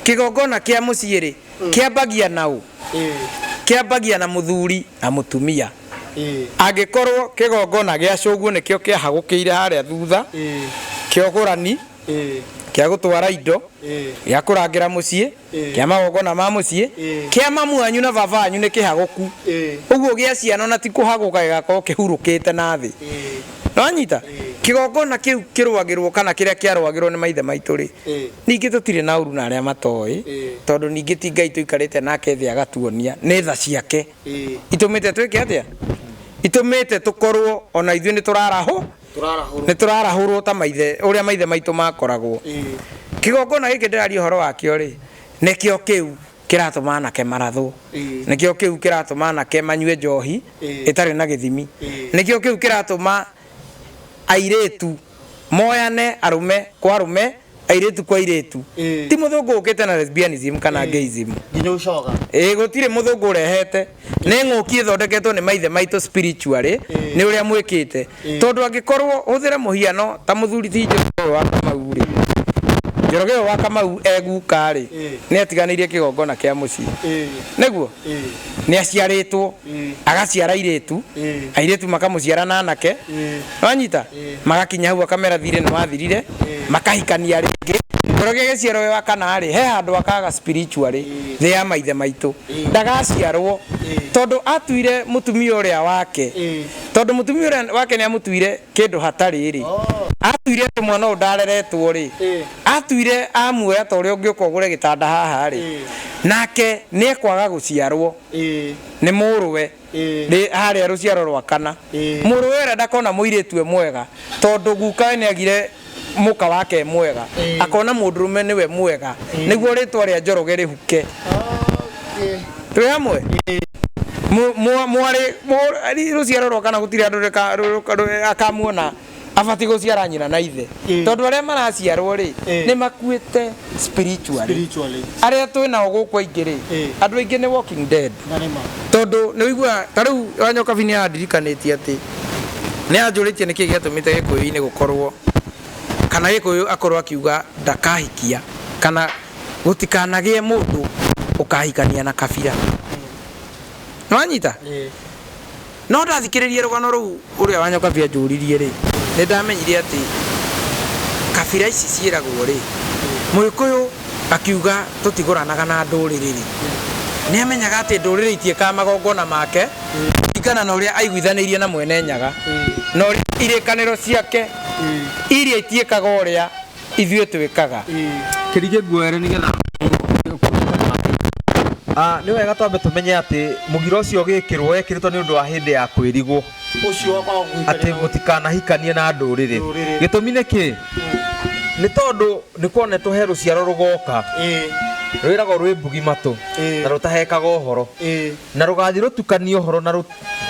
Kĩgongona kĩa mũciĩ rĩ, kĩambagia na ũ? Kĩambagia na mũthuri na mũtumia. Angĩkorwo kĩgongona gĩa cũguo nĩkĩo kĩahagũkĩire harĩa thutha, kĩa ũgũrani, kĩa gũtwara indo, gĩa kũrangĩra mũciĩ, kĩa magongona ma mũciĩ, kĩa mamu wanyu na baba wanyu nĩ kĩhagũku. Ũguo gĩa ciana ona ti kũhagũka, gĩgakorwo kĩhurũkĩte na thĩ. Nĩwanyita? Kĩgongona kĩu kĩrũagĩrwo kana kĩrĩa kĩarũagĩrwo nĩ maithe maitũ rĩ, ningĩ tũtirĩ na ũru na arĩa matoĩ, tondũ ningĩ ti Ngai tũikarĩte nake thĩ agatuonia, nĩ tha ciake itũmĩte twĩke atĩa, itũmĩte tũkorwo ona ithuĩ nĩ tũrarahũ, nĩ tũrarahũrwo ta maithe ũrĩa maithe maitũ makoragwo. Kĩgongona gĩkĩ ndĩraria ũhoro wakĩo rĩ, nĩkĩo kĩu kĩratũma anake marathwo, nĩkĩo kĩu kĩratũma anake manyue njohi ĩtarĩ na gĩthimi, nĩkĩo kĩu kĩratũma airĩtu moyane, arũme kwa arũme, airĩtu kwa airĩtu. Ti mũthũngũ ũkĩte na lesbianism kana gayism. Nginya ũcoga. Ĩĩ, gũtirĩ mũthũngũ ũrehete, nĩ ng'ũki ĩthondeketwo nĩ maithe maitũ spiritually, nĩ ũrĩa mwĩkĩte. Tondũ angĩkorwo hũthĩre mũhiano ta mũthuri ti Njoroge ũyũ wa Kamau rĩ, Njoroge ũyũ wa Kamau eguka rĩ, nĩ atiganĩirie kĩgongona kĩa mũciĩ, nĩguo nĩ aciarĩtwo, agaciara airĩtu, airĩtu makamũciara na anake, wanyita, magakinya hau akamera thirĩ nĩ wathirire, makahikania rĩngĩ. Njoroge agĩciarwo wĩ wa kana rĩ, he handũ akaga spiritually thĩ ya maithe maitũ, ndagaciarwo, tondũ atuire mũtumia ũrĩa wake, tondũ mũtumia ũrĩa wake nĩ amũtuire kĩndũ hatarĩ rĩ, atuire atĩ mwana ũyũ ndareretwo rĩ, atuire amuoya ta ũrĩa ũngĩũka ũgũre gĩtanda haha rĩ, nake nĩ ekwaga gũciarwo nĩ mũrũwe rĩ harĩa rũciaro rwa kana. Mũrũwe ũrĩa ndakona mũirĩtu e mwega, tondũ gukawe nĩ agire mũka wake e mwega, akona mũndũrũme nĩwe mwega, nĩguo rĩtwa rĩa Njoroge rĩhuke. Twĩ hamwe? Mwarĩ rũciaro rwa kana gũtirĩ andũ akamuona abatiĩ gũciara nyina na ithe, tondũ arĩa maraciarwo rĩ, nĩ makuĩte spiritually. Spiritually. Arĩa twĩ nao gũkũ aingĩ rĩ, andũ aingĩ nĩ walking dead. Na nĩ ma. Tondũ nĩ ũiguaga ta rĩu Wanyokabi nĩ andirikanĩtie atĩ nĩ anjũrĩtie nĩkĩ gĩatũmĩte Gĩkũyũ-inĩ gũkorwo kana Gĩkũyũ akorwo akiuga ndakahikia kana gũtikanagĩe mũndũ ũkahikania na kabira. Nĩwanyita? No ndathikĩrĩria rũgano rũu ũrĩa Wanyokabi anjũririe rĩ, nĩ ndamenyire atĩ kabira ici ciĩragwo rĩ, Mũgĩkũyũ akiuga tũtigũranaga na ndũrĩrĩ rĩ, nĩ amenyaga atĩ ndũrĩrĩ itiĩkaga magongona make kũringana na ũrĩa aiguithanĩirie na mwene Nyaga, na ũrĩa irĩkanĩro ciake iria itiĩkaga ũrĩa ithuĩ twĩkaga. Kĩrigĩ nguoere nĩgetha nĩ wega twambe tũmenye atĩ mũgiro ũcio ũgĩkĩrwo wekĩrĩtwo nĩ ũndũ wa hĩndĩ ya kwĩrigwo. Ũcio wa kwaga atĩ mũtikanahikanie na ndũrĩrĩ. Gĩtũmi nĩ kĩ? Nĩ tondũ nĩ kuonetwo he rũciaro rũgoka rwĩragwo rwĩ mbugi matũ na rũtahekaga ũhoro, na rũgathiĩ rũtukanie ũhoro na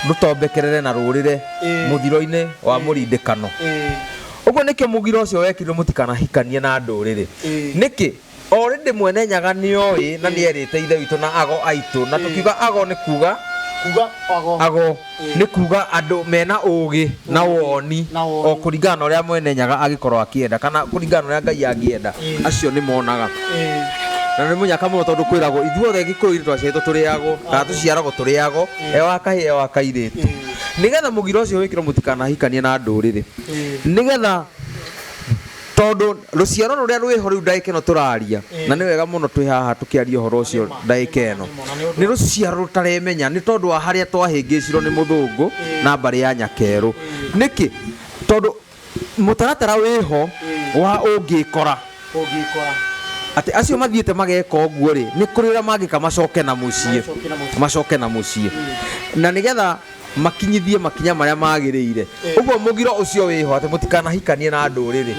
rũtombekerere na rũrĩre mũthiro-inĩ wa mũrindĩkano. Ũguo nĩkĩo mũgiro ũcio wekĩrirwo mũtikanahikanie na ndũrĩrĩ. Nĩkĩ? Already mwene Nyaga nĩoĩ na nĩerĩte ithe witũ na ago aitũ, na tũkiuga ago nĩ kuga kuga ago, ago nĩ kuga andũ mena ũgĩ na woni o kũringana na ũrĩa mwene Nyaga angĩkorwo akĩenda kana kũringana na ũrĩa Ngai angĩenda, acio nĩ monaga. Na nĩ mũnyaka mũno, tondũ kwĩragwo ithuothe Gĩkũyũ-inĩ twaciarĩtwo tũrĩ ago, kana tũciaragwo tũrĩ ago, e wa kahĩĩ e wa kairĩtu, nĩgetha mũgiro ũcio wĩkĩrwo mũtikanahikanie na ndũrĩrĩ, nĩgetha Tondũ rũciaro rũrĩa rwĩho rĩu ndagĩka ĩno tũraria, na nĩ wega mũno twĩ haha tũkĩaria ũhoro ũcio ndagĩka ĩno, nĩ rũciaro rũtaremenya nĩ tondũ wa harĩa twahĩngĩcirwo nĩ mũthũngũ na mbarĩ ya Nyakerũ. Nĩkĩ? Tondũ mũtaratara wĩho wa ũngĩkora Ũngĩkora. Atĩ acio mathiĩte mageka ũguo rĩ, nĩ kũrĩ ũrĩa mangĩka macoke na mũciĩ. Macoke na mũciĩ. Macoke na mũciĩ na nĩgetha makinyithie makinya marĩa magĩrĩire. Ũguo mũgiro ũcio wĩho atĩ mũtikanahikanie na ndũrĩrĩ,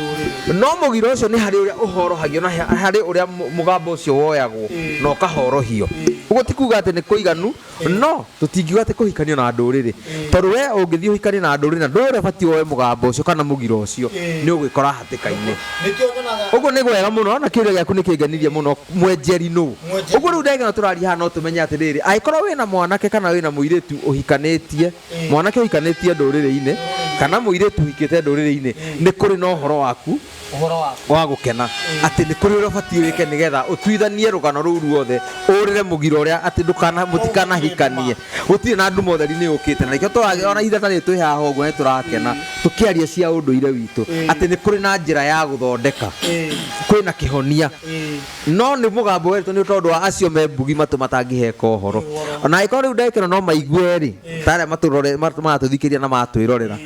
no mũgiro ũcio nĩ harĩ ũrĩa ũhorohagio na harĩ ũrĩa mũgambo ũcio woyagwo na ũkahorohio. Ũguo ti kuga atĩ nĩ kũiganu, no tũtingiuga atĩ kũhikanio na ndũrĩrĩ, tondũ we ũngĩthiĩ ũhikanie na ndũrĩrĩ na ndũĩ ũrĩa ũbatiĩ woe mũgambo ũcio kana mũgiro ũcio, nĩ ũgwĩkora hatĩka-inĩ. Nĩkĩo nyonaga. Ũguo nĩ wega mũno na kĩũria gĩaku nĩ kĩngenirie mũno, mwenjeri nũ? Mwenjeri. Ũguo rĩu ndagĩka ĩno tũraria haha no tũmenye atĩrĩrĩ, angĩkorwo wĩna mwanake kana wĩna mũirĩtu ũhikanĩtie, mwanake ũhikanĩtie ndũrĩrĩ-inĩ kana mũirĩtu ũhikĩte ndũrĩrĩ-inĩ, nĩ kũrĩ na ũhoro waku Ũhoro waku wa gũkena atĩ nĩ kũrĩ ũrĩa ũbatiĩ wĩke nĩgetha ũtuithanie rũgano rũu ruothe, ũrĩre mũgiro ũrĩa atĩ ndũkana mũtikanahikanie. Gũtirĩ na nduma, ũtheri nĩ ũkĩte, na nĩkĩo ona ithe tarĩ twĩ haha ũguo nĩ tũrakena tũkĩaria cia ũndũire witũ atĩ nĩ kũrĩ na njĩra ya gũthondeka, kwĩna kĩhonia, no nĩ mũgambo weritwo nĩ tondũ wa acio me mbugi matũ matangĩheka ũhoro. Ona angĩkorwo rĩu ndagĩka ĩno no maigue rĩ, tarĩa matũrore maratũthikĩria na matwĩrorera,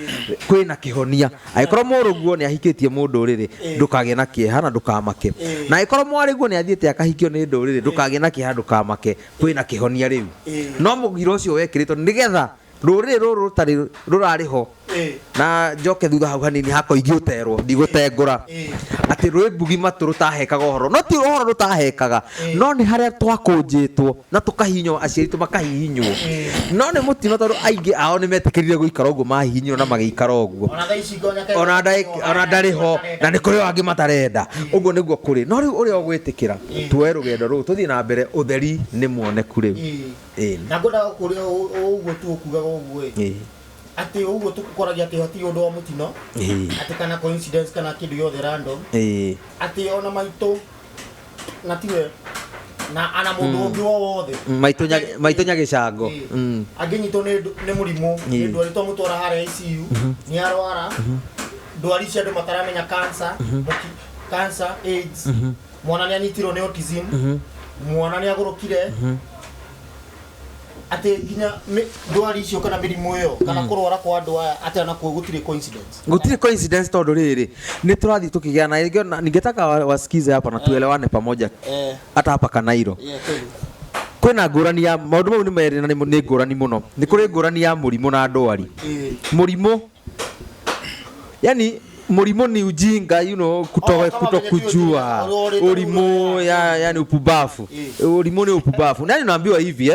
kwĩna kĩhonia. Angĩkorwo mũrũguo nĩ ahikĩtie mũndũrĩrĩ, ndũkagĩe na kĩeha na ndũkamake, na angĩkorwo mwarĩguo nĩ athiĩte akahikio nĩ ndũrĩrĩ, ndũkagĩe na kĩeha, ndũkamake, kwĩna kĩhonia rĩu. No mũgiro ũcio wekĩrĩtwo nĩgetha rũrĩrĩ rũrũ rũtarĩ rũrarĩ ho, na njoke thutha hau hanini hakwa ingĩũterwo ndigũtengũra atĩ rwĩ mbugi matũ rũtahekaga ũhoro, no ti ũhoro rũtahekaga, no nĩ harĩa twakũnjĩtwo na tũkahihinywo, aciari tũ makahihinywo, no nĩ mũtino tondũ aingĩ ao nĩ metĩkĩrire gũikara ũguo mahihinyirwo na magĩikara ũguo. Ona thaa ici ngonya Ona ona ndarĩ ho, na nĩ kũrĩ o angĩ matarenda. Ũguo nĩguo kũrĩ, no rĩu ũrĩa ũgwĩtĩkĩra tuoe rũgendo rũu tũthiĩ na mbere, ũtheri nĩ muoneku rĩu. Na ngwendaga gũkũria ũguo tu ũkugaga ũguo ĩ, atĩ ũguo tũkoragia atĩ hatirĩ ũndũ wa mũtino, atĩ kana coincidence kana kĩndũ gĩothe random, atĩ ona maitũ na tiwe na ana mũndũ ũngĩ o wothe. Maitũ Nyagĩcango. Angĩnyitwo nĩ mũrimũ, nĩ ndwari, twamũtwara harĩa ICU nĩ arwara ndwari cia andũ mataramenya, cancer, cancer, AIDS, mwana nĩ anyitirwo nĩ autism, mwana nĩ agũrũkire, atĩ nginya ndwari icio kana mĩrimũ ĩyo kana kũrwara kwa andũ aya, atĩ ona kuo gũtirĩ coincidence. Gũtirĩ coincidence, tondũ rĩrĩ nĩ tũrathiĩ tũkĩgĩa na ningetaka wasikize hapa na tuelewane pamoja, hata hapa Kanairo. Yeah, kweli. Kwĩna ngũrani ya maũndũ mau nĩ merĩ na nĩ ngũrani mũno. Nĩ kũrĩ ngũrani ya mũrimũ na ndwari. Mũrimũ, yani mũrimũ ni ujinga, kuto, Oh, kama kuto venye tu kujua ujinga, ũrimũ ya, yani upumbavu. Ũrimũ ni upumbavu, yani unaambiwa hivi,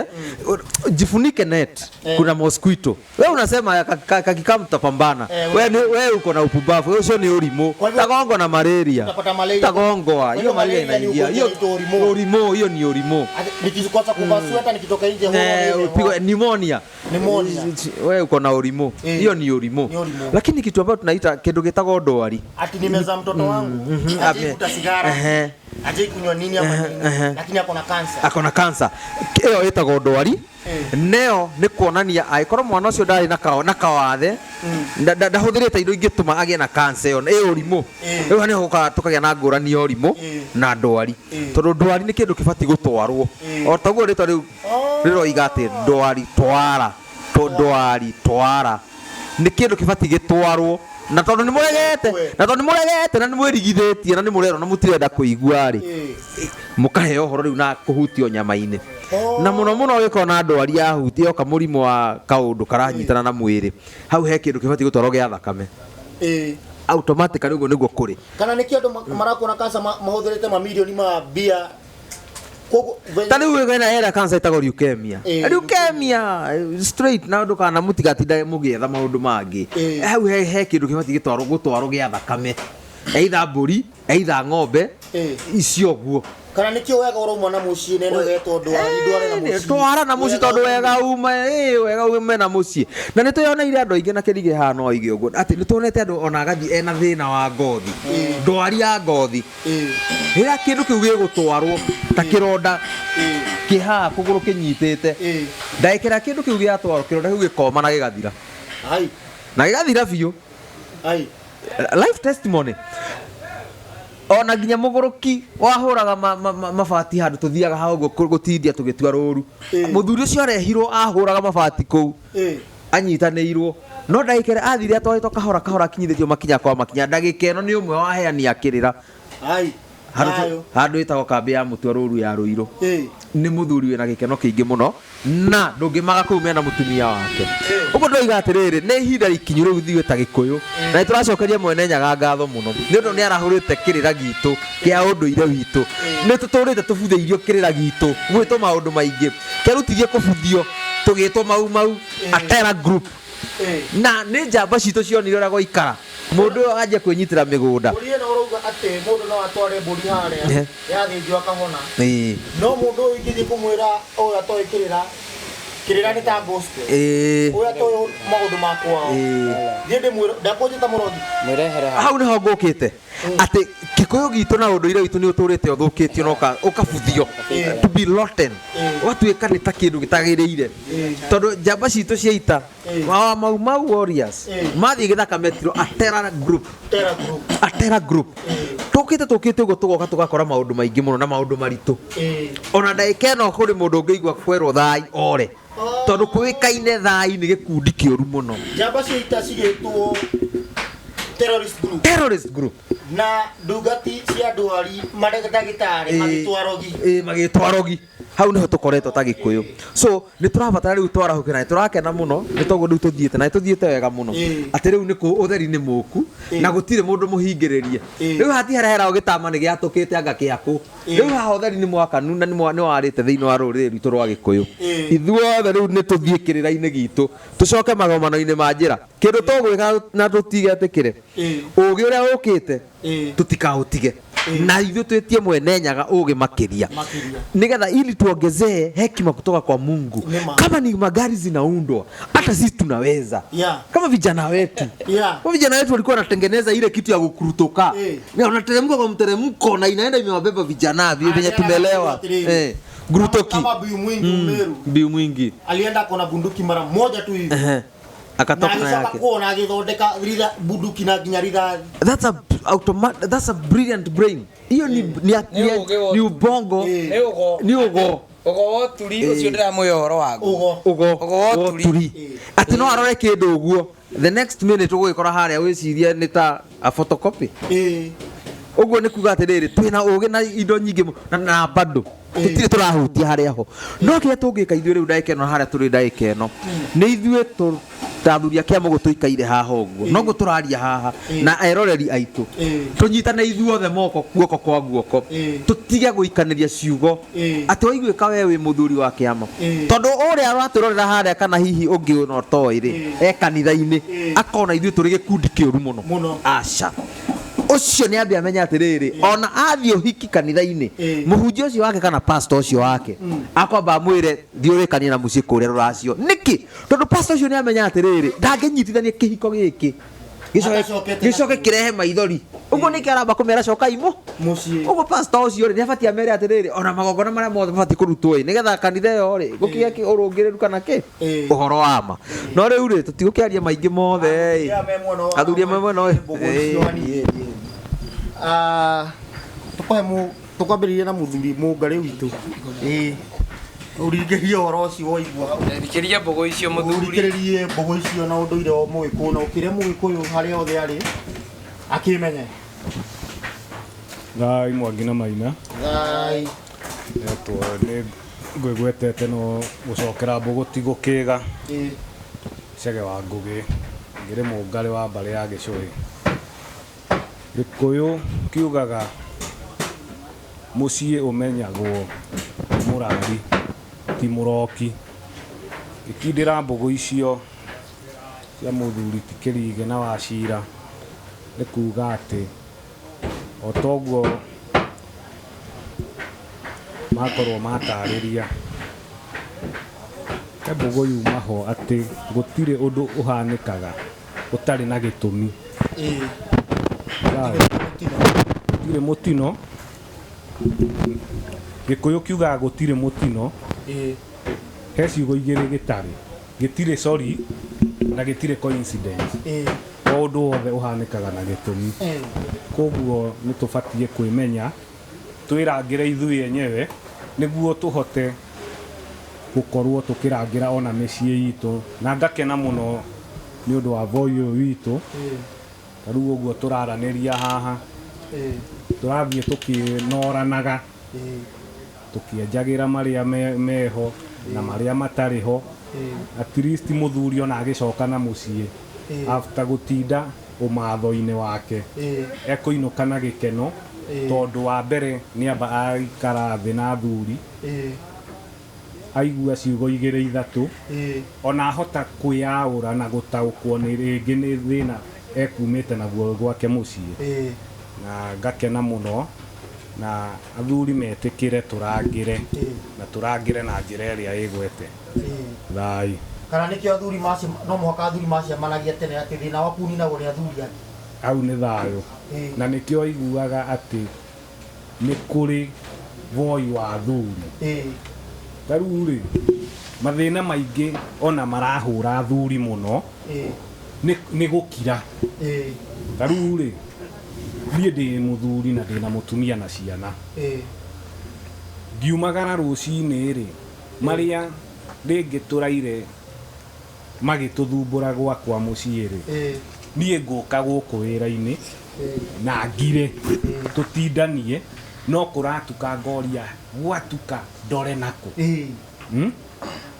jifunike net, kuna mosquito, wewe unasema kakikaa mtapambana. Wewe uko na upumbavu, wewe sio, ni ũrimũ. Kwa hivyo- Tagongo na malaria. Utapata malaria. Tagongoa Kwa hiyo hivyo malaria malaria ni inaingia ugonjwa hiyo unaitwa ũrimũ. Ũrimũ, hiyo ni ũrimũ. Ati nikikosa kuvaa sweta nikitoka nje huwa mimi Upigwe pneumonia. Pneumonia. Wewe uko na ũrimũ. Hiyo ni ũrimũ. Ni ũrimũ. Lakini kitu ambayo tunaita kindu gĩtagwo ndwari, Ati nimeza mtoto wangu hajai kuta sigara, hajai kunywa nini ama nini, lakini ako na cancer. Ako na cancer, ĩyo ĩtagwo ndwari. Neo nĩ kuonania angĩkorwo mwana ũcio ndarĩ na kawathe, ndahũthĩrĩte indo ingĩtũma agĩe na cancer, ĩyo ĩ ũrimũ. Rĩu nĩho gũkaga tũkagĩa na ngũrani ya ũrimũ na ndwari, tondũ ndwari nĩ kĩndũ kĩbatiĩ gũtwarwo o taguo rĩtwa rĩu rĩroiga atĩ ndwari twara to ndwari twara nĩ kĩndũ kĩbatiĩ gĩtwarwo, na tondũ nĩ mũregete na tondũ nĩ mũregete na nĩ mwĩrigithĩtie na nĩ mũrerwo na mũtirenda kũigua rĩ, mũkaheo ũhoro rĩu na kũhutio nyama-inĩ, na mũno mũno ũgĩkorwo na ndwari ya huti yoka mũrimũ wa kaũndũ karanyitana na mwĩrĩ, hau he kĩndũ kĩbatiĩ gũtwarwo gĩa thakame automatically. Ũguo nĩguo kũrĩ. Kana nĩkĩo andũ marakuona cancer mahũthĩrĩte mamirioni ma mbia, koguo Ta rĩu wena era cancer ĩtagwo leukemia. Leukemia straight, na ndũkana mũtigatindage mũgĩetha maũndũ mangĩ. Hau he kĩndũ kĩbatiĩ gĩtwarwo gũtwarwo gĩa thakame, either mbũri, either ng'ombe, icio ũguo. Kana nĩkĩo wega ũrauma na mũciĩ na ĩno ĩgetwo ndwari ndware na mũciĩ. Twara na mũciĩ, tondũ wega uma wega ume na mũciĩ, na nĩ twĩyoneire andũ aingĩ na kĩrigĩ haha no oige ũguo atĩ nĩ tuonete andũ ona agathiĩ ena thĩna wa ngothi, ndwari ya ngothi, rĩrĩa kĩndũ kĩu gĩgũtwarwo ta kĩronda kĩ haha kũgũrũ kĩnyitĩte, ndagĩka ĩrĩa kĩndũ kĩu gĩatwarwo, kĩronda kĩu gĩkoma na gĩgathira. Ai. Na gĩgathira biũ. Ai. Life testimony. Ona nginya mũgũrũki wahũraga mabati handũ tũthiaga hau ũguo gũtindia tũgĩtua rũru. Mũthuri ũcio arehirwo ahũraga mabati kũu anyitanĩirwo, no ndagĩka ĩrĩa athire atwarĩtwo kahora kahora akinyithĩtio makinya kwa makinya, ndagĩka ĩno nĩ ũmwe wa aheani a kĩrĩra. Ai. Handũ handũ ĩtagwo kambĩ ya mũtua rũru ya Rũirũ. Nĩ mũthuri wĩna gĩkeno kĩingĩ mũno na ndũngĩmaga kũu mena mũtumia wake. Ũguo ndoiga atĩrĩrĩ, nĩ ihinda ikinyu rĩu ithuĩ ta Gĩkũyũ, na nĩ tũracokeria Mwene Nyaga ngatho mũno nĩ ũndũ nĩ arahũrĩte kĩrĩra gitũ kĩa ũndũire witũ. Nĩ tũtũrĩte tũbuthĩirio kĩrĩra gitũ gwĩtwo maũndũ maingĩ, kĩarutirie kũbuthio tũgĩtwo Mau Mau Atera Group, na nĩ njamba citũ cionire ũrĩa gwaikara mũndũ ũyũ anjia kwĩnyitĩra mĩgũnda. Mbũri ĩno ũrauga atĩ mũndũ no atware mbũri harĩa yathĩnjwo akahona. No mũndũ ũyũ ingĩthiĩ kũmwĩra ũyũ atoĩ kĩrĩra, kĩrĩra nĩ ta gospel. Ũyũ atoĩ maũndũ ma kwao. Thiĩ ndĩmwĩre ndakũnjĩta mũrogi. Mwĩrehere haha. Hau nĩho ngũkĩte atĩ Kikuyu gitũ na ũndũire witũ nĩ ũtũrĩte ũthũkĩtio na ũkabuthio to be rotten, ũgatuĩka nĩ ta kĩndũ gĩtagĩrĩire, tondũ njamba citũ cia ita wa Mau Mau Warriors mathiĩ gĩthaka metirwo Atera Group. Terra Group. Atera Group. Tũkĩte tũkĩte ũguo tũgoka tũgakora maũndũ maingĩ mũno na maũndũ maritũ. Ona ndagĩka ĩno kũrĩ mũndũ ũngĩigua kwerwo thai ore, tondũ kũĩkaine thai nĩ gĩkundi kĩũru mũno. Njamba cia ita cigĩtwo terrorist group. Terrorist group. Na ndungati cia ndwari mandagĩtarĩ magĩtwo arogi. Magĩtwo arogi. Hau niho tũkoretwo ta Gĩkũyũ. So nĩ tũrabatara rĩu twarahũke, na nĩ tũrakena mũno nĩ toguo rĩu tũthiĩte, na nĩ tũthiĩte wega mũno atĩ rĩu nĩ ũtheri nĩ mũku na gũtirĩ mũndũ mũhingĩrĩrie. Rĩu hatirĩ harĩa heragwo gĩtama nĩ gĩatũkĩte anga kĩakũ. Rĩu haha ũtheri nĩ mwakanu na nĩ warĩte thĩinĩ wa rũrĩrĩ rwitũ rwa Gĩkũyũ. Ithuothe rĩu nĩ tũthiĩ kĩrĩra-inĩ gitũ, tũcoke magomano-inĩ ma njĩra. Kĩndũ tũgwĩka na tũtigetĩkĩre, ũgĩ ũrĩa ũkĩte tũtikaũtige, na ithuĩ twĩtie Mwene Nyaga ũgĩ makĩria, nigetha ili tuongezee hekima kutoka kwa Mungu. Kama ni magari zinaundwa, hata sisi tunaweza. Kama vijana wetu, kama vijana wetu walikuwa wanatengeneza ile kitu ya kukurutoka na unateremka kwa mteremko na inaenda imewabeba vijana vile venye tumelewa gurutoki. Kama Biu Mwingi Meru. Biu Mwingi alienda kona bunduki mara moja tu hivi. Akatoka na yake. Kuona agithondeka bunduki na nginya rithathi. That's a automatic, that's a brilliant brain. Hiyo ni ubongo, ni ugo. Ugo woturi ucio ndiramwĩ ũhoro waguo. Ugo woturi. Ati no arore kĩndũ ũguo. The next minute ũgũgĩkora harĩa wĩcirie nĩ ta a photocopy. Ũguo nĩ kuga atĩrĩrĩ, twĩna ũgĩ na indo nyingĩ na bado tũtirĩ tũrahutia harĩa ho. No kĩrĩa tũngĩka ithuĩ rĩu ndagĩka ĩno harĩa tũrĩ ndagĩka ĩno nĩ ithuĩ tathuri a kĩama ũguo tũikaire haha ũguo, noguo tũraria haha na eroreri aitũ, tũnyitane ithuothe moko guoko kwa guoko, tũtige gũikanĩria ciugo atĩ waiguĩka we wĩ mũthuri wa kĩama, tondũ ũrĩa ũratũrorera harĩa kana hihi ũngĩ ona ũtoĩ rĩ e kanitha-inĩ akona ithuĩ tũrĩ gĩkundi kĩũru mũno. Aca, ũcio nĩ ambe amenye atĩrĩrĩ, ona athiĩ ũhiki kanitha-inĩ, mũhunjia ũcio wake kana pastor ũcio wake akwamba amwĩre thiĩ ũrĩkanie na mũciĩ kũrĩa rũracio. Nĩkĩ? Tondũ pastor ũcio nĩ amenya atĩrĩrĩ, ndangĩnyitithania kĩhiko gĩkĩ gĩcoke kĩrehe maithori. Ũguo nĩkĩ aramba kũmera cokai mũciĩ. Ũguo pastor ũcio rĩ nĩ abatiĩ amere atĩrĩrĩ, ona magongona marĩa mothe mabatiĩ kũrutwo ĩ nĩgetha kanitha ĩyo rĩ gũkĩgĩa ũrũngĩrĩru kana kĩ ũhoro wa ma. No rĩu rĩ tũtigũkĩaria maingĩ mothe ĩ athuri amwe mwena ũyũ. Tũkwambĩrĩria na mũthuri mũngarĩ witũ. Ũringĩrie ũhoro ũcio waigua hau. Thikĩrĩria mbũgũ icio mũthuri. Ũrikĩrĩrie mbũgũ icio na ũndũire wa Mũgĩkũyũ, na ũkĩre Mũgĩkũyũ harĩa othe arĩ akĩmenye. Thai Mwangi na Maina. Thai. Etwo nĩ ngwĩgwetete no gũcokera mbũgũ ti gũkĩga. Cege wa Ngũgĩ, ngĩrĩ mũngarĩ wa mbarĩ ya Gĩcũhĩ. Gĩkũyũ kiugaga mũciĩ ũmenyagwo mũrari ti mũroki. Gĩkindĩra mbũgũ icio cia mũthuri ti Kĩrige na Wachira nĩ kuga atĩ o toguo makorwo matarĩria he mbũgũ yuma ho atĩ gũtirĩ ũndũ ũhanĩkaga ũtarĩ na gĩtũmi. Gũtirĩ mũtino. Gĩkũyũ kiugaga gũtirĩ mũtino. He ciugo igĩrĩ gĩtarĩ, gĩtirĩ sorry na gĩtirĩ coincidence. O ũndũ wothe ũhanĩkaga na gĩtũmi. Koguo nĩ tũbatiĩ kwĩmenya, twĩrangĩre ithuĩ enyewe nĩguo tũhote gũkorwo tũkĩrangĩra ona mĩciĩ itũ. Na ngakena mũno nĩ ũndũ wa voi ũyũ witũ. Ta rĩu ũguo tũraranĩria haha, tũrathiĩ tũkĩnoranaga, tũkĩenjagĩra marĩa meho na marĩa matarĩ ho. At least mũthuri ona agĩcoka na mũciĩ after gũtinda ũmatho-inĩ wake, ekũinũka na gĩkeno, tondũ wa mbere nĩ amba aikara thĩ na athuri, aigua ciugo igĩrĩ ithatũ, ona ahota kwĩyaũra na gũtaũkwo nĩ rĩngĩ nĩ thĩna ekumĩte naguo gwake mũciĩ. Na ngakena mũno na athuri metĩkĩre tũrangĩre, na tũrangĩre na njĩra ĩrĩa ĩgwete. Thai. Kana nĩkĩo athuri no mũhaka athuri macemanagia tene atĩ thĩna waku ũninagwo nĩ athuri angĩ. Hau nĩ thayũ. Na nĩkĩo aiguaga atĩ nĩ kũrĩ voi wa athuri. Ta rĩu rĩ, mathĩna maingĩ ona marahũra athuri mũno nĩ gũkira. Ta rĩu rĩ, niĩ ndĩ mũthuri na ndĩna mũtumia na ciana. Ngiumagara rũcinĩ rĩ, marĩa rĩngĩ tũraire magĩtũthumbũra gwakwa mũciĩ rĩ, niĩ ngũka gũkũ wĩra-inĩ na ngire tũtindanie, no kũratuka ngoria gwatuka ndore nakũ.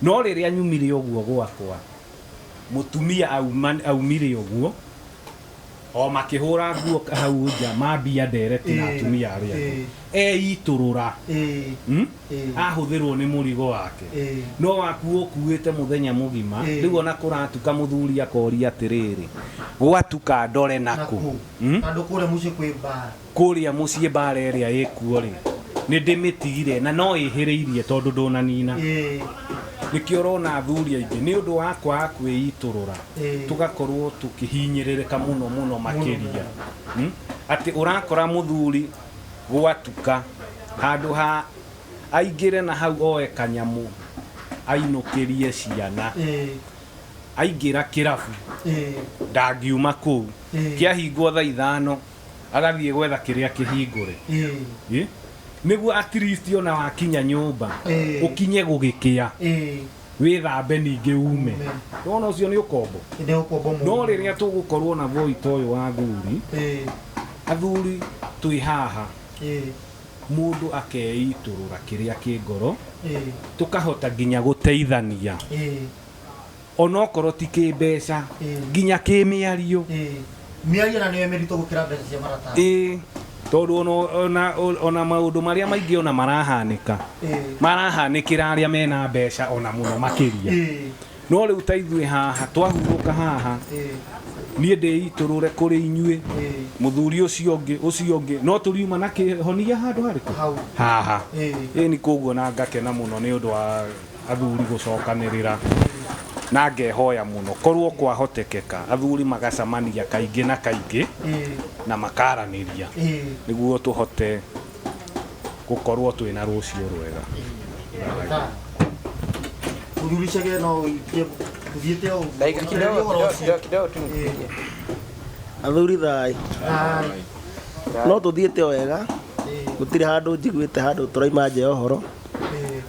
No rĩrĩa nyumire ũguo gwakwa, mũtumia aumire ũguo o makĩhũra nguo hau nja, mambia ndereti na atumia arĩa angĩ, eitũrũra, ahũthĩrwo nĩ mũrigo wake. No waku ũkuĩte mũthenya mũgima, rĩu ona kũratuka mũthuri akoria atĩrĩrĩ, gwatuka ndore nakũ? Tondũ kũrĩa mũciĩ kwĩ mbara. Kũrĩa mũciĩ mbara ĩrĩa ĩkuo rĩ, nĩ ndĩmĩtigire na no ĩhĩrĩirie tondũ ndũnanina. Nĩkĩo ũrona athuri aingĩ nĩ ũndũ wa kwaga kwĩitũrũra, tũgakorwo tũkĩhinyĩrĩrĩka mũno mũno makĩria. Atĩ ũrakora mũthuri gwatuka, handũ ha aingĩre na hau oe kanyamũ ainũkĩrie ciana, aingĩra kĩrabu ndangiuma kũu, kĩahingwo thaa 5 agathiĩ gwetha kĩrĩa kĩhingũre. Nĩguo at least ona wakinya nyũmba ũkinye gũgĩkĩa, wĩthambe ningĩ ume. Wona ũcio nĩ ũkombo. Nĩ ũkombo mũno. No rĩrĩa tũgũkorwo na voi ta ũyũ wa athuri, athuri twĩ haha, mũndũ akeitũrũra kĩrĩa kĩ ngoro, tũkahota nginya gũteithania, onokorwo ti kĩmbeca, nginya kĩmĩario. Mĩario na nĩyo mĩritũ gũkĩra mbeca cia maratathi. Tondũ ona maũndũ marĩa maingĩ ona marahanĩka, marahanĩkĩra arĩa mena mbeca ona mũno makĩria. No rĩu ta ithuĩ haha twahurũka haha, niĩ ndĩitũrũre kũrĩ inyuĩ, mũthuri ũcio ũngĩ, ũcio ũngĩ, no tũriuma na kĩhonia handũ harĩkũ? Haha. Ĩni koguo na ngakena mũno nĩ ũndũ wa athuri gũcokanĩrĩra, na ngehoya mũno korwo kwahotekeka athuri magacemania kaingĩ na kaingĩ na makaranĩria, nĩguo tũhote gũkorwo twĩna rũciũ rwega. Mũthuri Chege no ũikie tũthiĩte o ũguo. Dakika kidogo, kidogo, kidogo tu nikupigie. Athuri thai. No tũthiĩte o wega, gũtirĩ handũ njiguĩte handũ tũraima nja ya ũhoro,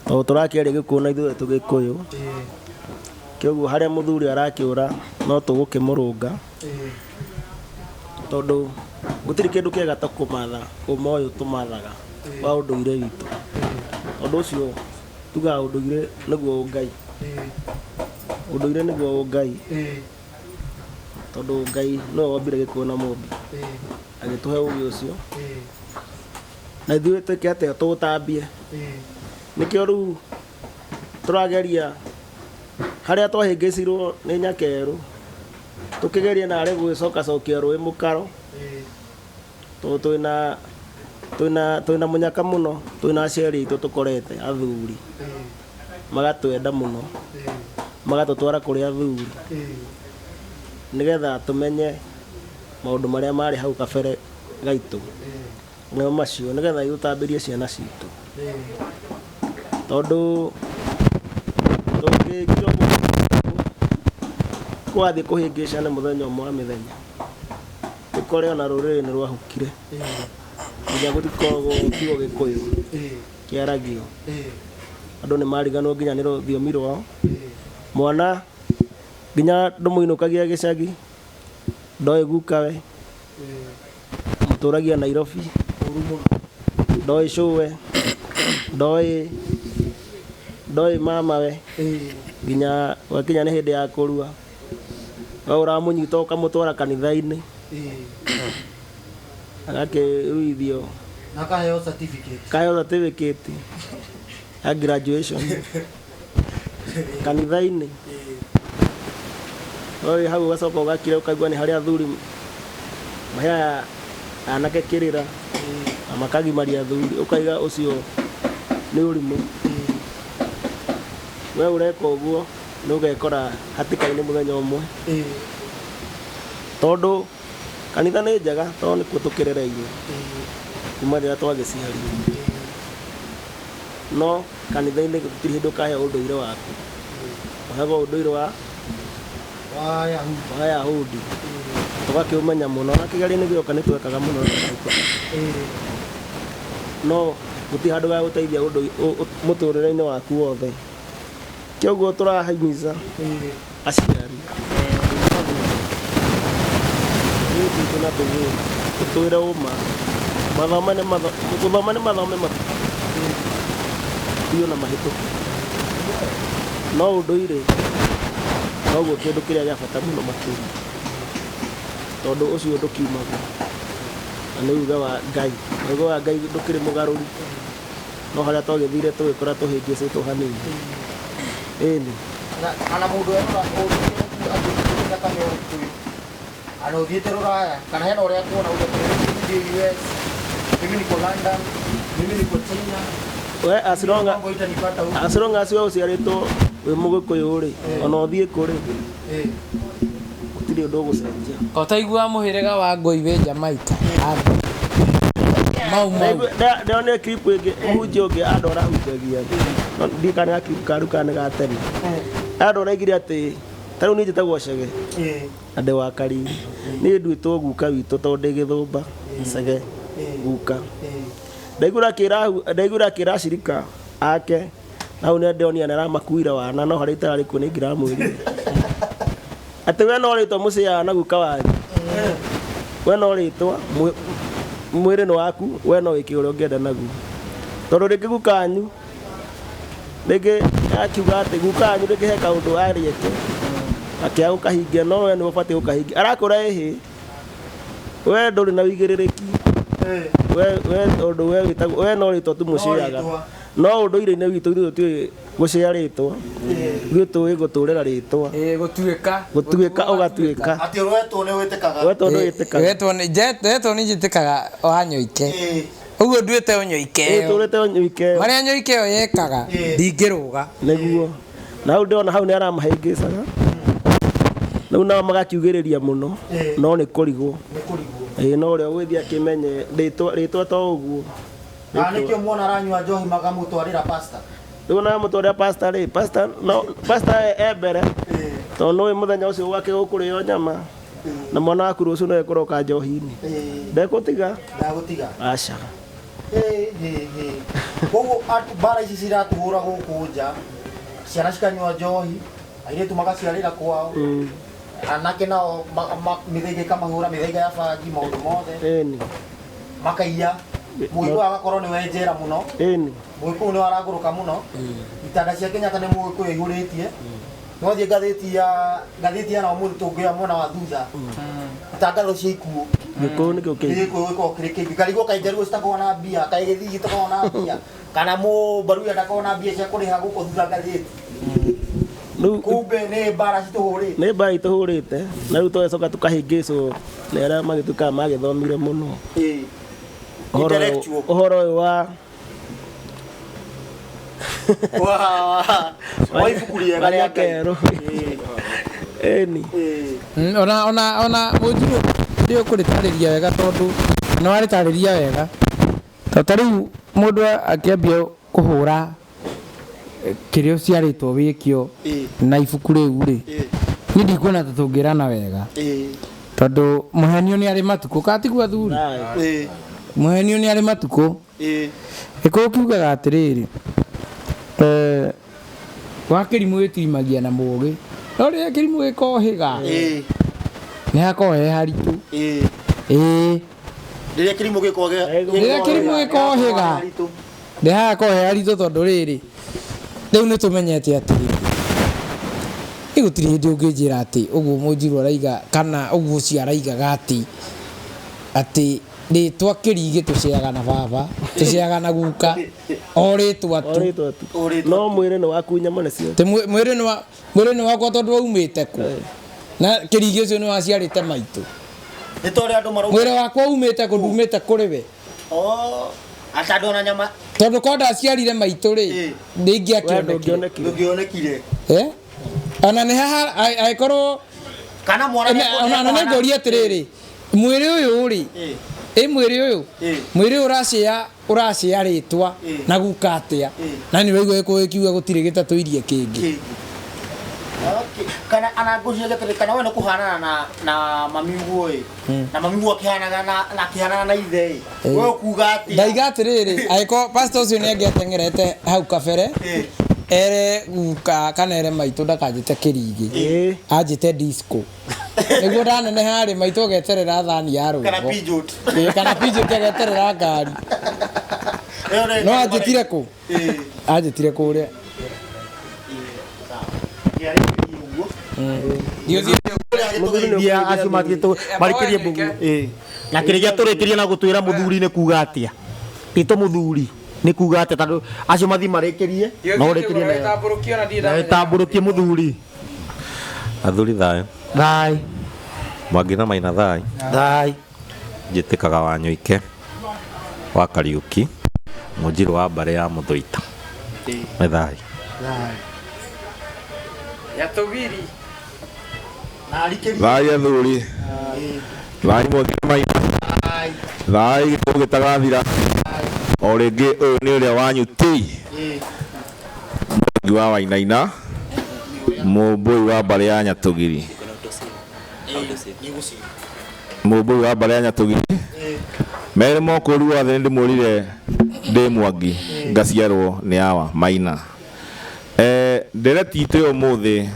tondũ tũrakĩaria Gĩkũyũ na ithuĩ tũgĩkũyũ. Kĩoguo harĩa mũthuri arakĩũra no tũgũkĩmũrũnga, tondũ gũtirĩ kĩndũ kĩega ta kũmatha ũma ũyũ tũmathaga wa ũndũire witũ. Tondũ ũcio tugaga ũndũire nĩguo ũngai. Ũndũire nĩguo ũngai. Tondũ Ngai nĩwe wombire Gĩkũyũ na Mũmbi, agĩtũhe ũgĩ ũcio, na ithuĩ twĩke atĩa? Tũũtambie. Nĩkĩo rĩu tũrageria harĩa twahĩngĩcirwo nĩ Nyakerũ, tũkĩgeria narĩ gwĩcokacokia rũĩ mũkaro, tondũ twĩna mũnyaka mũno, twĩna aciari aitũ tũkorete athuri, magatwenda mũno, magatũtwara kũrĩ athuri, nĩgetha tũmenye maũndũ marĩa marĩ hau kabere gaitũ, nĩo macio, nĩgetha itũtambĩrie ciana citũ. Tondũ tũngĩkira ũguo, Gũgathiĩ kũhĩngĩcane mũthenya ũmwe wa mĩthenya, ũkore ona rũrĩrĩ nĩ rwahukire, nginya gũtikoragwo kiugo Gĩkũyũ kĩaragio. Andũ nĩ mariganwo nginya nĩ rũthiomi rwao. Mwana nginya ndũmũinũkagia gĩcagi, ndoĩ gukawe, mũtũragia Nairobi, ndoĩ cũwe, ndoĩ mamawe, nginya gwakinya nĩ hĩndĩ ya kũrua, we ũramũnyita ũkamũtwara kanitha-inĩ, agakĩruithio. Na akaheo certificate. Kaheo certificate ya graduation kanitha-inĩ. We wĩ hau ũgacoka ũgakira ũkaigua nĩ harĩ athuri maheaga anake kĩrĩra na makagimaria athuri, ũkaiga ũcio nĩ ũrimũ. We ũreka ũguo nĩ ũgekora hatĩka-inĩ mũthenya ũmwe, tondũ kanitha nĩ njega tondũ nĩkuo tũkĩrereirwo kuma rĩrĩa twagĩciarirwo, no kanitha-inĩ gũtirĩ hĩndĩ ũkaheo ũndũire waku, ũheagwo ũndũire wa wa Yahudi, tũgakĩũmenya mũno na kĩgerio-inĩ gĩoka nĩ twekaga mũno na tũkahĩtũka, no gũtirĩ handũ gagũteithia mũtũrĩre-inĩ waku wothe. Kĩoguo tũrahimiza aciari itũ na tũgĩre tũtwĩre ũma, mathome nĩ gũthoma nĩ mathome mabuku biũ na mahĩtũke, no ũndũire noguo kĩndũ kĩrĩa gĩa bata mũno makĩria, tondũ ũcio ndũkiumagwo na nĩ uge wa Ngai, na uge wa Ngai ndũkĩrĩ mũgarũri, no harĩa twagĩthire tũgĩkora tũhĩngĩcĩtwo hanini. Ĩni. Kana mũndũ erora ũngĩte kana ũgĩkũyũ ana ũthiĩte rũraya kana hena ũrĩa kuona uge mimi ndi US, mimi niko London, mimi niko China, we as long mambo itanipata huko. As long as we ũciarĩtwo wĩ mũgĩkũyũ rĩ, ona ũthiĩ kũ rĩ, gũtirĩ ũndũ ũgũcenjia. Ũtaiguaga mũhĩrĩga wa ngũi wĩ Jamaica. Mau mau. Ndĩronire clip ĩngĩ mũhunjia ũngĩ andũ arahunjagia, no ndiũĩ kana nĩ ga clip karu kana nĩ ga tene, andũ araigire atĩ ta rĩu niĩ njĩtagwo Chege na ndĩ wa Kariri, niĩ nduĩtwo guka witũ tondũ ndĩ gĩthũmba Chege guka. Ndaiguire akĩra acirika ake hau nĩ ndĩronire nĩ aramakuire wana, no harĩa itararĩ kuo nĩ ingĩramwĩrire atĩ we no rĩtwa mũciaga na guka wanyu, we no rĩtwa mwĩrĩ nĩ waku, we no wĩke ũrĩa ũngĩenda naguo, tondũ rĩngĩ guka wanyu rĩngĩ akiuga atĩ guka wanyu rĩngĩ he kaũndũ arĩete akĩaga gũkahingia, no we nĩwe ũbatiĩ gũkahingia, arakwĩra ĩhĩ we ndũrĩ na wĩigĩrĩrĩki, we tondũ we wĩtagwo we no rĩtwa tu mũciaga, no ũndũire-inĩ witũ ithuĩ tũtiũĩ gũcĩa rĩtwa, ithuĩ tũĩ gũtũrĩra rĩtwa, gũtuĩka gũtuĩka ũgatuĩka atĩ ũretwo nĩ wĩtĩkaga, wetwo nĩ wĩtĩkaga, Wetwo nĩ njĩtĩkaga wa nyoike, ũguo nduĩte ũnyoike ĩyo, tũrĩte ũnyoike ĩyo, marĩa nyoike ĩyo yekaga ndingĩrũga nĩguo. Na hau ndĩrona hau nĩ aramahĩngĩcaga rĩu, nao magakiugĩrĩria mũno, no nĩ kũrigwo, ĩĩ, no ũrĩa ũgũgĩthiĩ akĩmenye rĩtwa to ũguo. Na nĩkĩo mwana aranyua njohi makamũtwarĩra pastor. Rĩu ona amũtwarĩra pastor rĩ, pastor no pastor e mbere, tondũ nĩũĩ mũthenya ũcio gwake gũkũrĩo nyama na mwana waku rũciũ no ekũroka njohi-inĩ, ndekũtiga, ndagũtiga, aca. Koguo mbara ici ciratũhũra gũkũ nja, ciana cikanyua njohi, airĩtu magaciarĩra kwao, anake nao mĩthaiga ĩkamahũra, mĩthaiga ya bangi, maũndũ mothe, ĩni, makaiya, mũgĩkũyũ agakorwo nĩwe njera mũno, ĩni, mũgĩkũyũ nĩwe aragũrũka mũno, itanda cia Kenyatta nĩ mũgĩkũyũ aihũrĩtie, twathiĩ ngathĩti ya na ũmũthĩ tũngĩoya mwena wa thutha, itangatho cia ikuũ, gĩkũyũ nĩkĩo kĩingĩ, gĩkũyũ gĩkoragwo kĩrĩ kĩingĩ, karigwo kaĩ njaruo citakoragwo na mbia, kaĩ gĩthii gĩtakoragwo na mbia, kana mũmbaruya ndakoragwo na mbia cia kũrĩha gũkũ thutha ngathĩti, kumbe nĩ mbara citũhũrĩte, nĩ mbara itũhũrĩte, na rĩu tũgacoka tũkahĩngĩcwo nĩ arĩa magĩtuĩkaga magĩthomire mũno ũhoro ũyũ wa wa ibuku rĩega rĩa Ngai. Nyakerũ. Ĩni. Ona mũnjirũ ndĩ ũkũrĩtarĩria wega tondũ nĩ warĩtarĩria wega, tondũ ta rĩu mũndũ akĩambia kũhũra kĩrĩa ũciarĩtwo wĩkĩo na ibuku rĩu rĩ, Niĩ ndikuona ta tũngĩrana wega tondũ mũhenio nĩ arĩ matukũ katigua athuri mũhenio nĩ arĩ matukũ. Gĩkũyũ kiugaga atĩrĩrĩ, wa kĩrimũ gĩtirimagia na mũgĩ, no rĩrĩa kĩrimũ gĩkohĩga nĩ hakoragwo he haritũ. Ĩĩ, rĩrĩa kĩrimũ gĩkoge rĩrĩa kĩrimũ gĩkohĩga nĩ hakoragwo he haritũ, tondũ rĩrĩ rĩu nĩ tũmenyete atĩrĩrĩ, nĩ gũtirĩ hĩndĩ ũngĩnjĩra atĩ ũguo mũnjirũ araiga kana ũguo ũcio araigaga atĩ atĩ rĩtwa kĩrigĩ tũceaga na baba tũceaga na guka o rĩtwa O tu rĩtwa tu. No mwĩrĩ nĩ waku, nyama nĩ ciaku. Tĩ mwĩrĩ nĩ wakwa tondũ waumĩte kũ na kĩrigĩ ũcio nĩ waciarĩte maitũ. Nĩ ta ũrĩa andũ marauga. Mwĩrĩ wakwa umĩte kũ? Ndumĩte kũrĩ we. Oh, ata andũ ona nyama Tondũ ko ndaciarire maitũ rĩ, ndingĩakĩonekire. Ndũngĩonekire. Eh? Ona nĩ haha angĩkorwo kana mwana ona nĩ ngũria atĩrĩrĩ, mwĩrĩ ũyũ rĩ, ĩ mwĩrĩ ũyũ, mwĩrĩ ũyũ ũracĩa ũracĩa rĩtwa na guka atĩa, na nĩ waigua gĩkũyũ gĩkiuga gũtirĩ gĩtatũirie kĩngĩ. Okay. Kana ana ngũcia gĩtĩrĩ kana we nĩ kũhanana na mami uguo ĩ, na mami uguo akĩhanaga na akĩhanana na ithe ĩ, we ũkuga atĩa? Ndaiga atĩrĩrĩ, angĩkorwo pastor ũcio nĩ angĩateng'erete hau kabere ere guka kana ere maitũ ndakanjĩte kĩrigĩ, anjĩte disco nĩguo ndaneneha rĩ, maitũ ageterera thani ya Kana rwĩmbo. Peugeot. Ĩĩ, kana Peugeot ageterera ngari. No anjĩtire kũ? Anjĩtire kũrĩa. Mũthuri acio mathiĩtwo marĩkĩrie mũthuri na kĩrĩa tũrĩkĩrie na gũtwĩra mũthuri nĩ kuga atĩa, rĩtwa mũthuri nĩ kuga atĩa, tondũ acio mathiĩ marĩkĩrie no ũrĩkĩrie nayo ĩtambũrũkie mũthuri. Athuri thayũ. Thayũ. Mwangi na Maina thayũ. Thayũ. Njĩtĩkaga Wanyũike wa Kariũki, mũnjirũ wa mbarĩ ya Mũthũita. Nĩ thayũ. Yatũgiri. Thai athuri, thai Mwangi na Maina, thai gĩkũyũ gĩtagathira. O rĩngĩ ũyũ nĩ ũrĩa wanyu ti Mwangi wa Wainaina, mũmbũi wa mbarĩ ya Nyatũgiri, mũmbũi wa mbarĩ ya Nyatũgiri. Merĩ mokũru wothe nĩ ndĩmwĩrire ndĩ Mwangi ngaciarwo nĩ awa Maina. Ndereti itũ ya ũmũthĩ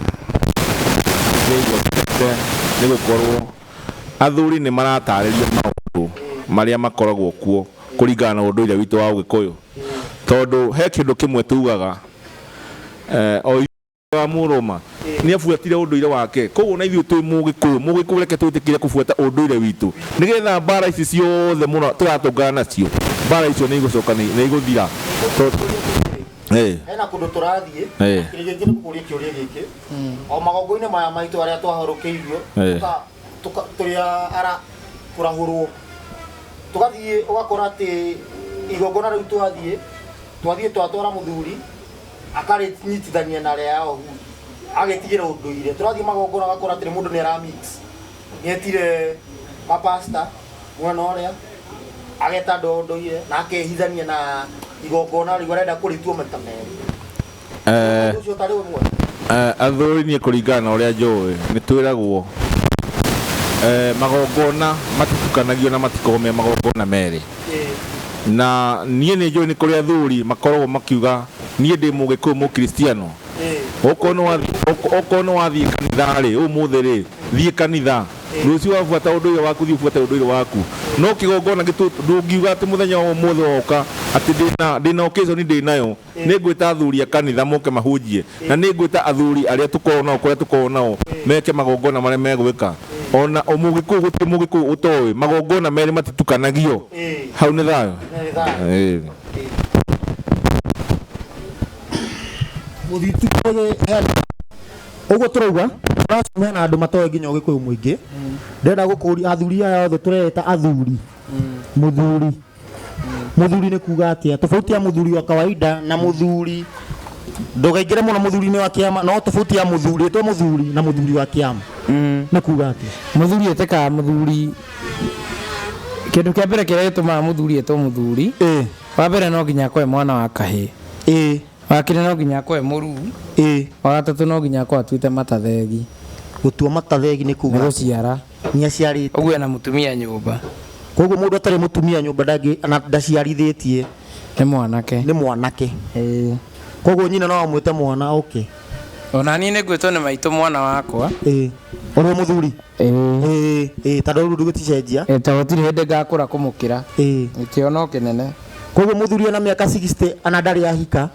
nĩ nĩ gũkorwo athuri nĩ maratarĩria maũndũ marĩa makoragwo kuo kũringana na ũndũire witũ wa Ũgĩkũyũ, tondũ he kĩndũ kĩmwe tugaga, o wa Mũroma nĩ abuatire ũndũire wake, koguo na ithuĩ twĩ Mũgĩkũyũ, Mũgĩkũyũ reke twĩtĩkĩre kũbuata ũndũire witũ nĩgetha mbara ici ciothe mũno tũratũngana nacio, mbara icio nĩ igũcoka nĩ igũthira. Hena kũndũ tũrathiĩ kĩrĩa gĩkĩ nĩ gũkũria kĩũria gĩkĩ o magongo-inĩ maya maitũ arĩa twahorũkĩirio tũrĩa ara kũrahũrwo tũgathiĩ ũgakora atĩ igongona rĩu twathiĩ twatwara mũthuri akarĩnyitithania na arĩa ao agĩtigĩra ũndũire. Tũrathiĩ magongona ũgakora atĩ mũndũ nĩ ara mix, nĩetire mapasta mwena ũrĩa ageta andũ a ũndũire na akehithania na igongona rĩu arenda kũrĩtua maita merĩ. Ũcio ũtarĩ ũmwe. Athuri niĩ kũringana na ũrĩa njũĩ nĩ twĩragwo magongona matitukanagio na matikoragwo me magongona merĩ, na niĩ nĩ njũĩ nĩ kũrĩ athuri makoragwo makiuga niĩ ndĩ Mũgĩkũyũ Mũkristiano, okorwo nĩ wathiĩ kanitha rĩ, ũmũthĩ rĩ thiĩ kanitha, rũciũ wabuata ũndũire waku thiĩ ũbuate ũndũire waku, no kĩgongona ndũngiuga atĩ mũthenya wa ũmũthĩ woka atĩ ndĩna occasion ndĩ nayo nĩ ngwĩta athuri a kanitha moke mahunjie, na nĩ ngwĩta athuri arĩa tũkoragwo nao kũrĩa tũkoragwo nao meke magongona marĩa megwĩka. Ona Mũgĩkũyũ gũtirĩ Mũgĩkũyũ ũtoĩ magongona merĩ matitukanagio, hau nĩ thayũ. Mũthitu ũguo tũrauga tũracemania na andũ matoĩ nginya Ũgĩkũyũ mũingĩ. Ndĩrenda gũkũria athuri aya othe tũreta athuri, mũthuri mũthuri nĩ kuga atĩa? Tofauti ya mũthuri wa kawaida na mũthuri, ndũkaingĩre mũno mũthuri-inĩ wa kĩama, no tofauti ya mũthuri ĩtwo mũthuri na mũthuri wa kĩama nĩ kuga atĩa? Mũthuri etĩkaga mũthuri, kĩndũ kĩa mbere kĩrĩa gĩtũmaga mũthuri etwo mũthuri, wa mbere no nginya akorwe mwana wa kahĩĩ, wa kerĩ no nginya akorwe mũruu, wa gatatũ no nginya akorwe atuĩte matathegi. Gũtua matathegi nĩ kuga Nĩ gũciara. Nĩ aciarĩte. Ũguo ena mũtumia nyũmba. Koguo mũndũ atarĩ mũtumia nyũmba ndangĩ na ndaciarithĩtie. Nĩ mwanake. Nĩ mwanake. Ĩĩ. Koguo nyina no amwĩte mwana okay. Ona niĩ nĩ ngwĩtwo nĩ maitũ mwana wakwa. Ĩĩ. Ũrĩ mũthuri? Ĩĩ. Ĩĩ, ĩĩ tondũ rĩu gũticenjia. Ĩĩ tondũ gũtirĩ hĩndĩ ngakũra kũmũkĩra. Ĩĩ. Gĩtĩo no kĩnene. Koguo mũthuri ena mĩaka 60 ana ndarĩ ahika.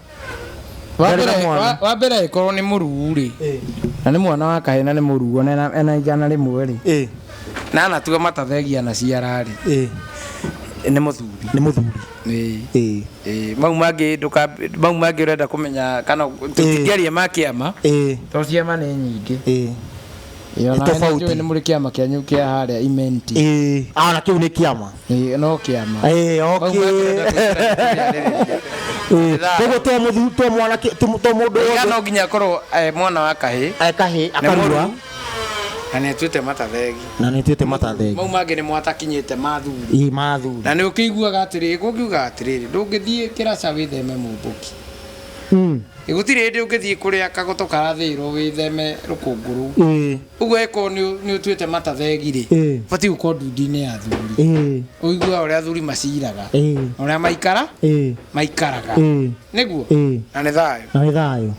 Wa Ndarĩ na mwana. mbere ĩkorwo nĩ mũruu rĩ na nĩ mwana wa kahĩ na nĩ mũruu ona ena 100 rĩ na anatua matathegi anaciara rĩ nĩ mũthuri. Nĩ mũthuri. Ĩĩ. Ĩĩ mau mangĩ ndũka mau mangĩ ũrenda kũmenya kana tũtingĩaria ma kĩama tondũ ciama nĩ nyingĩ. Ĩĩ. Ĩĩ ona Nĩ tofauti. nĩ mũrĩ kĩama kĩanyu kĩa harĩa imenti. Ĩĩ. Ah na kĩu nĩ kĩama. Ĩĩ no kĩama. Ĩĩ okay. Ĩĩ. Koguo to mũthuri to mwanake to mũndũ Iga no nginya akorwo mwana wa kahĩ. Kahĩ Nĩ akarua. mũruu, na nĩ atuĩte matathegi. Na nĩ tuĩte matathegi. Mau mangĩ nĩ mwatakinyĩte mathuri. Ĩĩ mathuri. Na nĩ ũkĩiguaga atĩrĩrĩ, kũngiuga atĩrĩrĩ, ndũngĩthiĩ kĩraca wĩtheme mũmbũki. Gũtirĩ hĩndĩ ũngĩthiĩ kũrĩa kagoto karathĩĩrwo wĩtheme rũkũngũ rũu. Ĩĩ. Ũguo ĩkorwo nĩ ũtuĩte matathegi rĩ, Ĩĩ. ũbatiĩ gũkorwo ndundu-inĩ ya athuri. Ĩĩ. Ũiguaga ũrĩa athuri maciraga. Ĩĩ. Na ũrĩa maikara Ĩĩ. maikaraga. Ĩĩ. Nĩguo? Ĩĩ. Na nĩ thayũ. Na nĩ thayũ.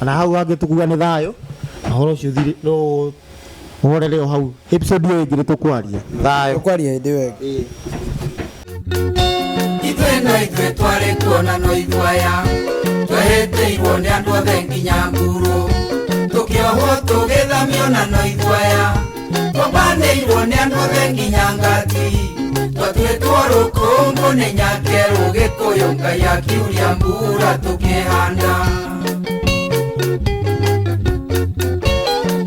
Na hau hangĩ tukuga nĩ thayũ. Na ũhoro ũcio ũthire no ũhorere o hau. Episode ĩyo ĩngĩ nĩ tũkwaria. Thayũ. Tũkwaria hĩndĩ ĩyo ĩngĩ. Ithuĩ no ithuĩ twarĩ kuona no ithuaya twehĩtĩirwo nĩ andũ othe nginya nguru tũkĩohwo tũgĩthamio na no ithuaya twambanĩirwo nĩ andũ othe nginya ngati twatuĩtwo rũkũngũ nĩ nyakerũ gĩkũyũ Ngai akiuria mbura tũkĩhanda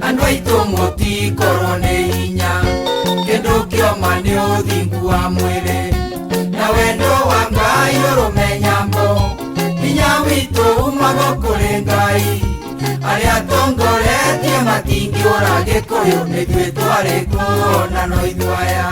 andũ aitũ mũtikorwo nĩ hinya kĩndũ kĩoma nĩ ũthingu wa mwĩrĩ na wendo wa Ngai ũrũmenyambo hinya witũ umago kũrĩ Ngai arĩa tongoretie matingĩũra Gĩkũyũ nĩ ithuĩ twarĩ kuona no ithuĩ aya.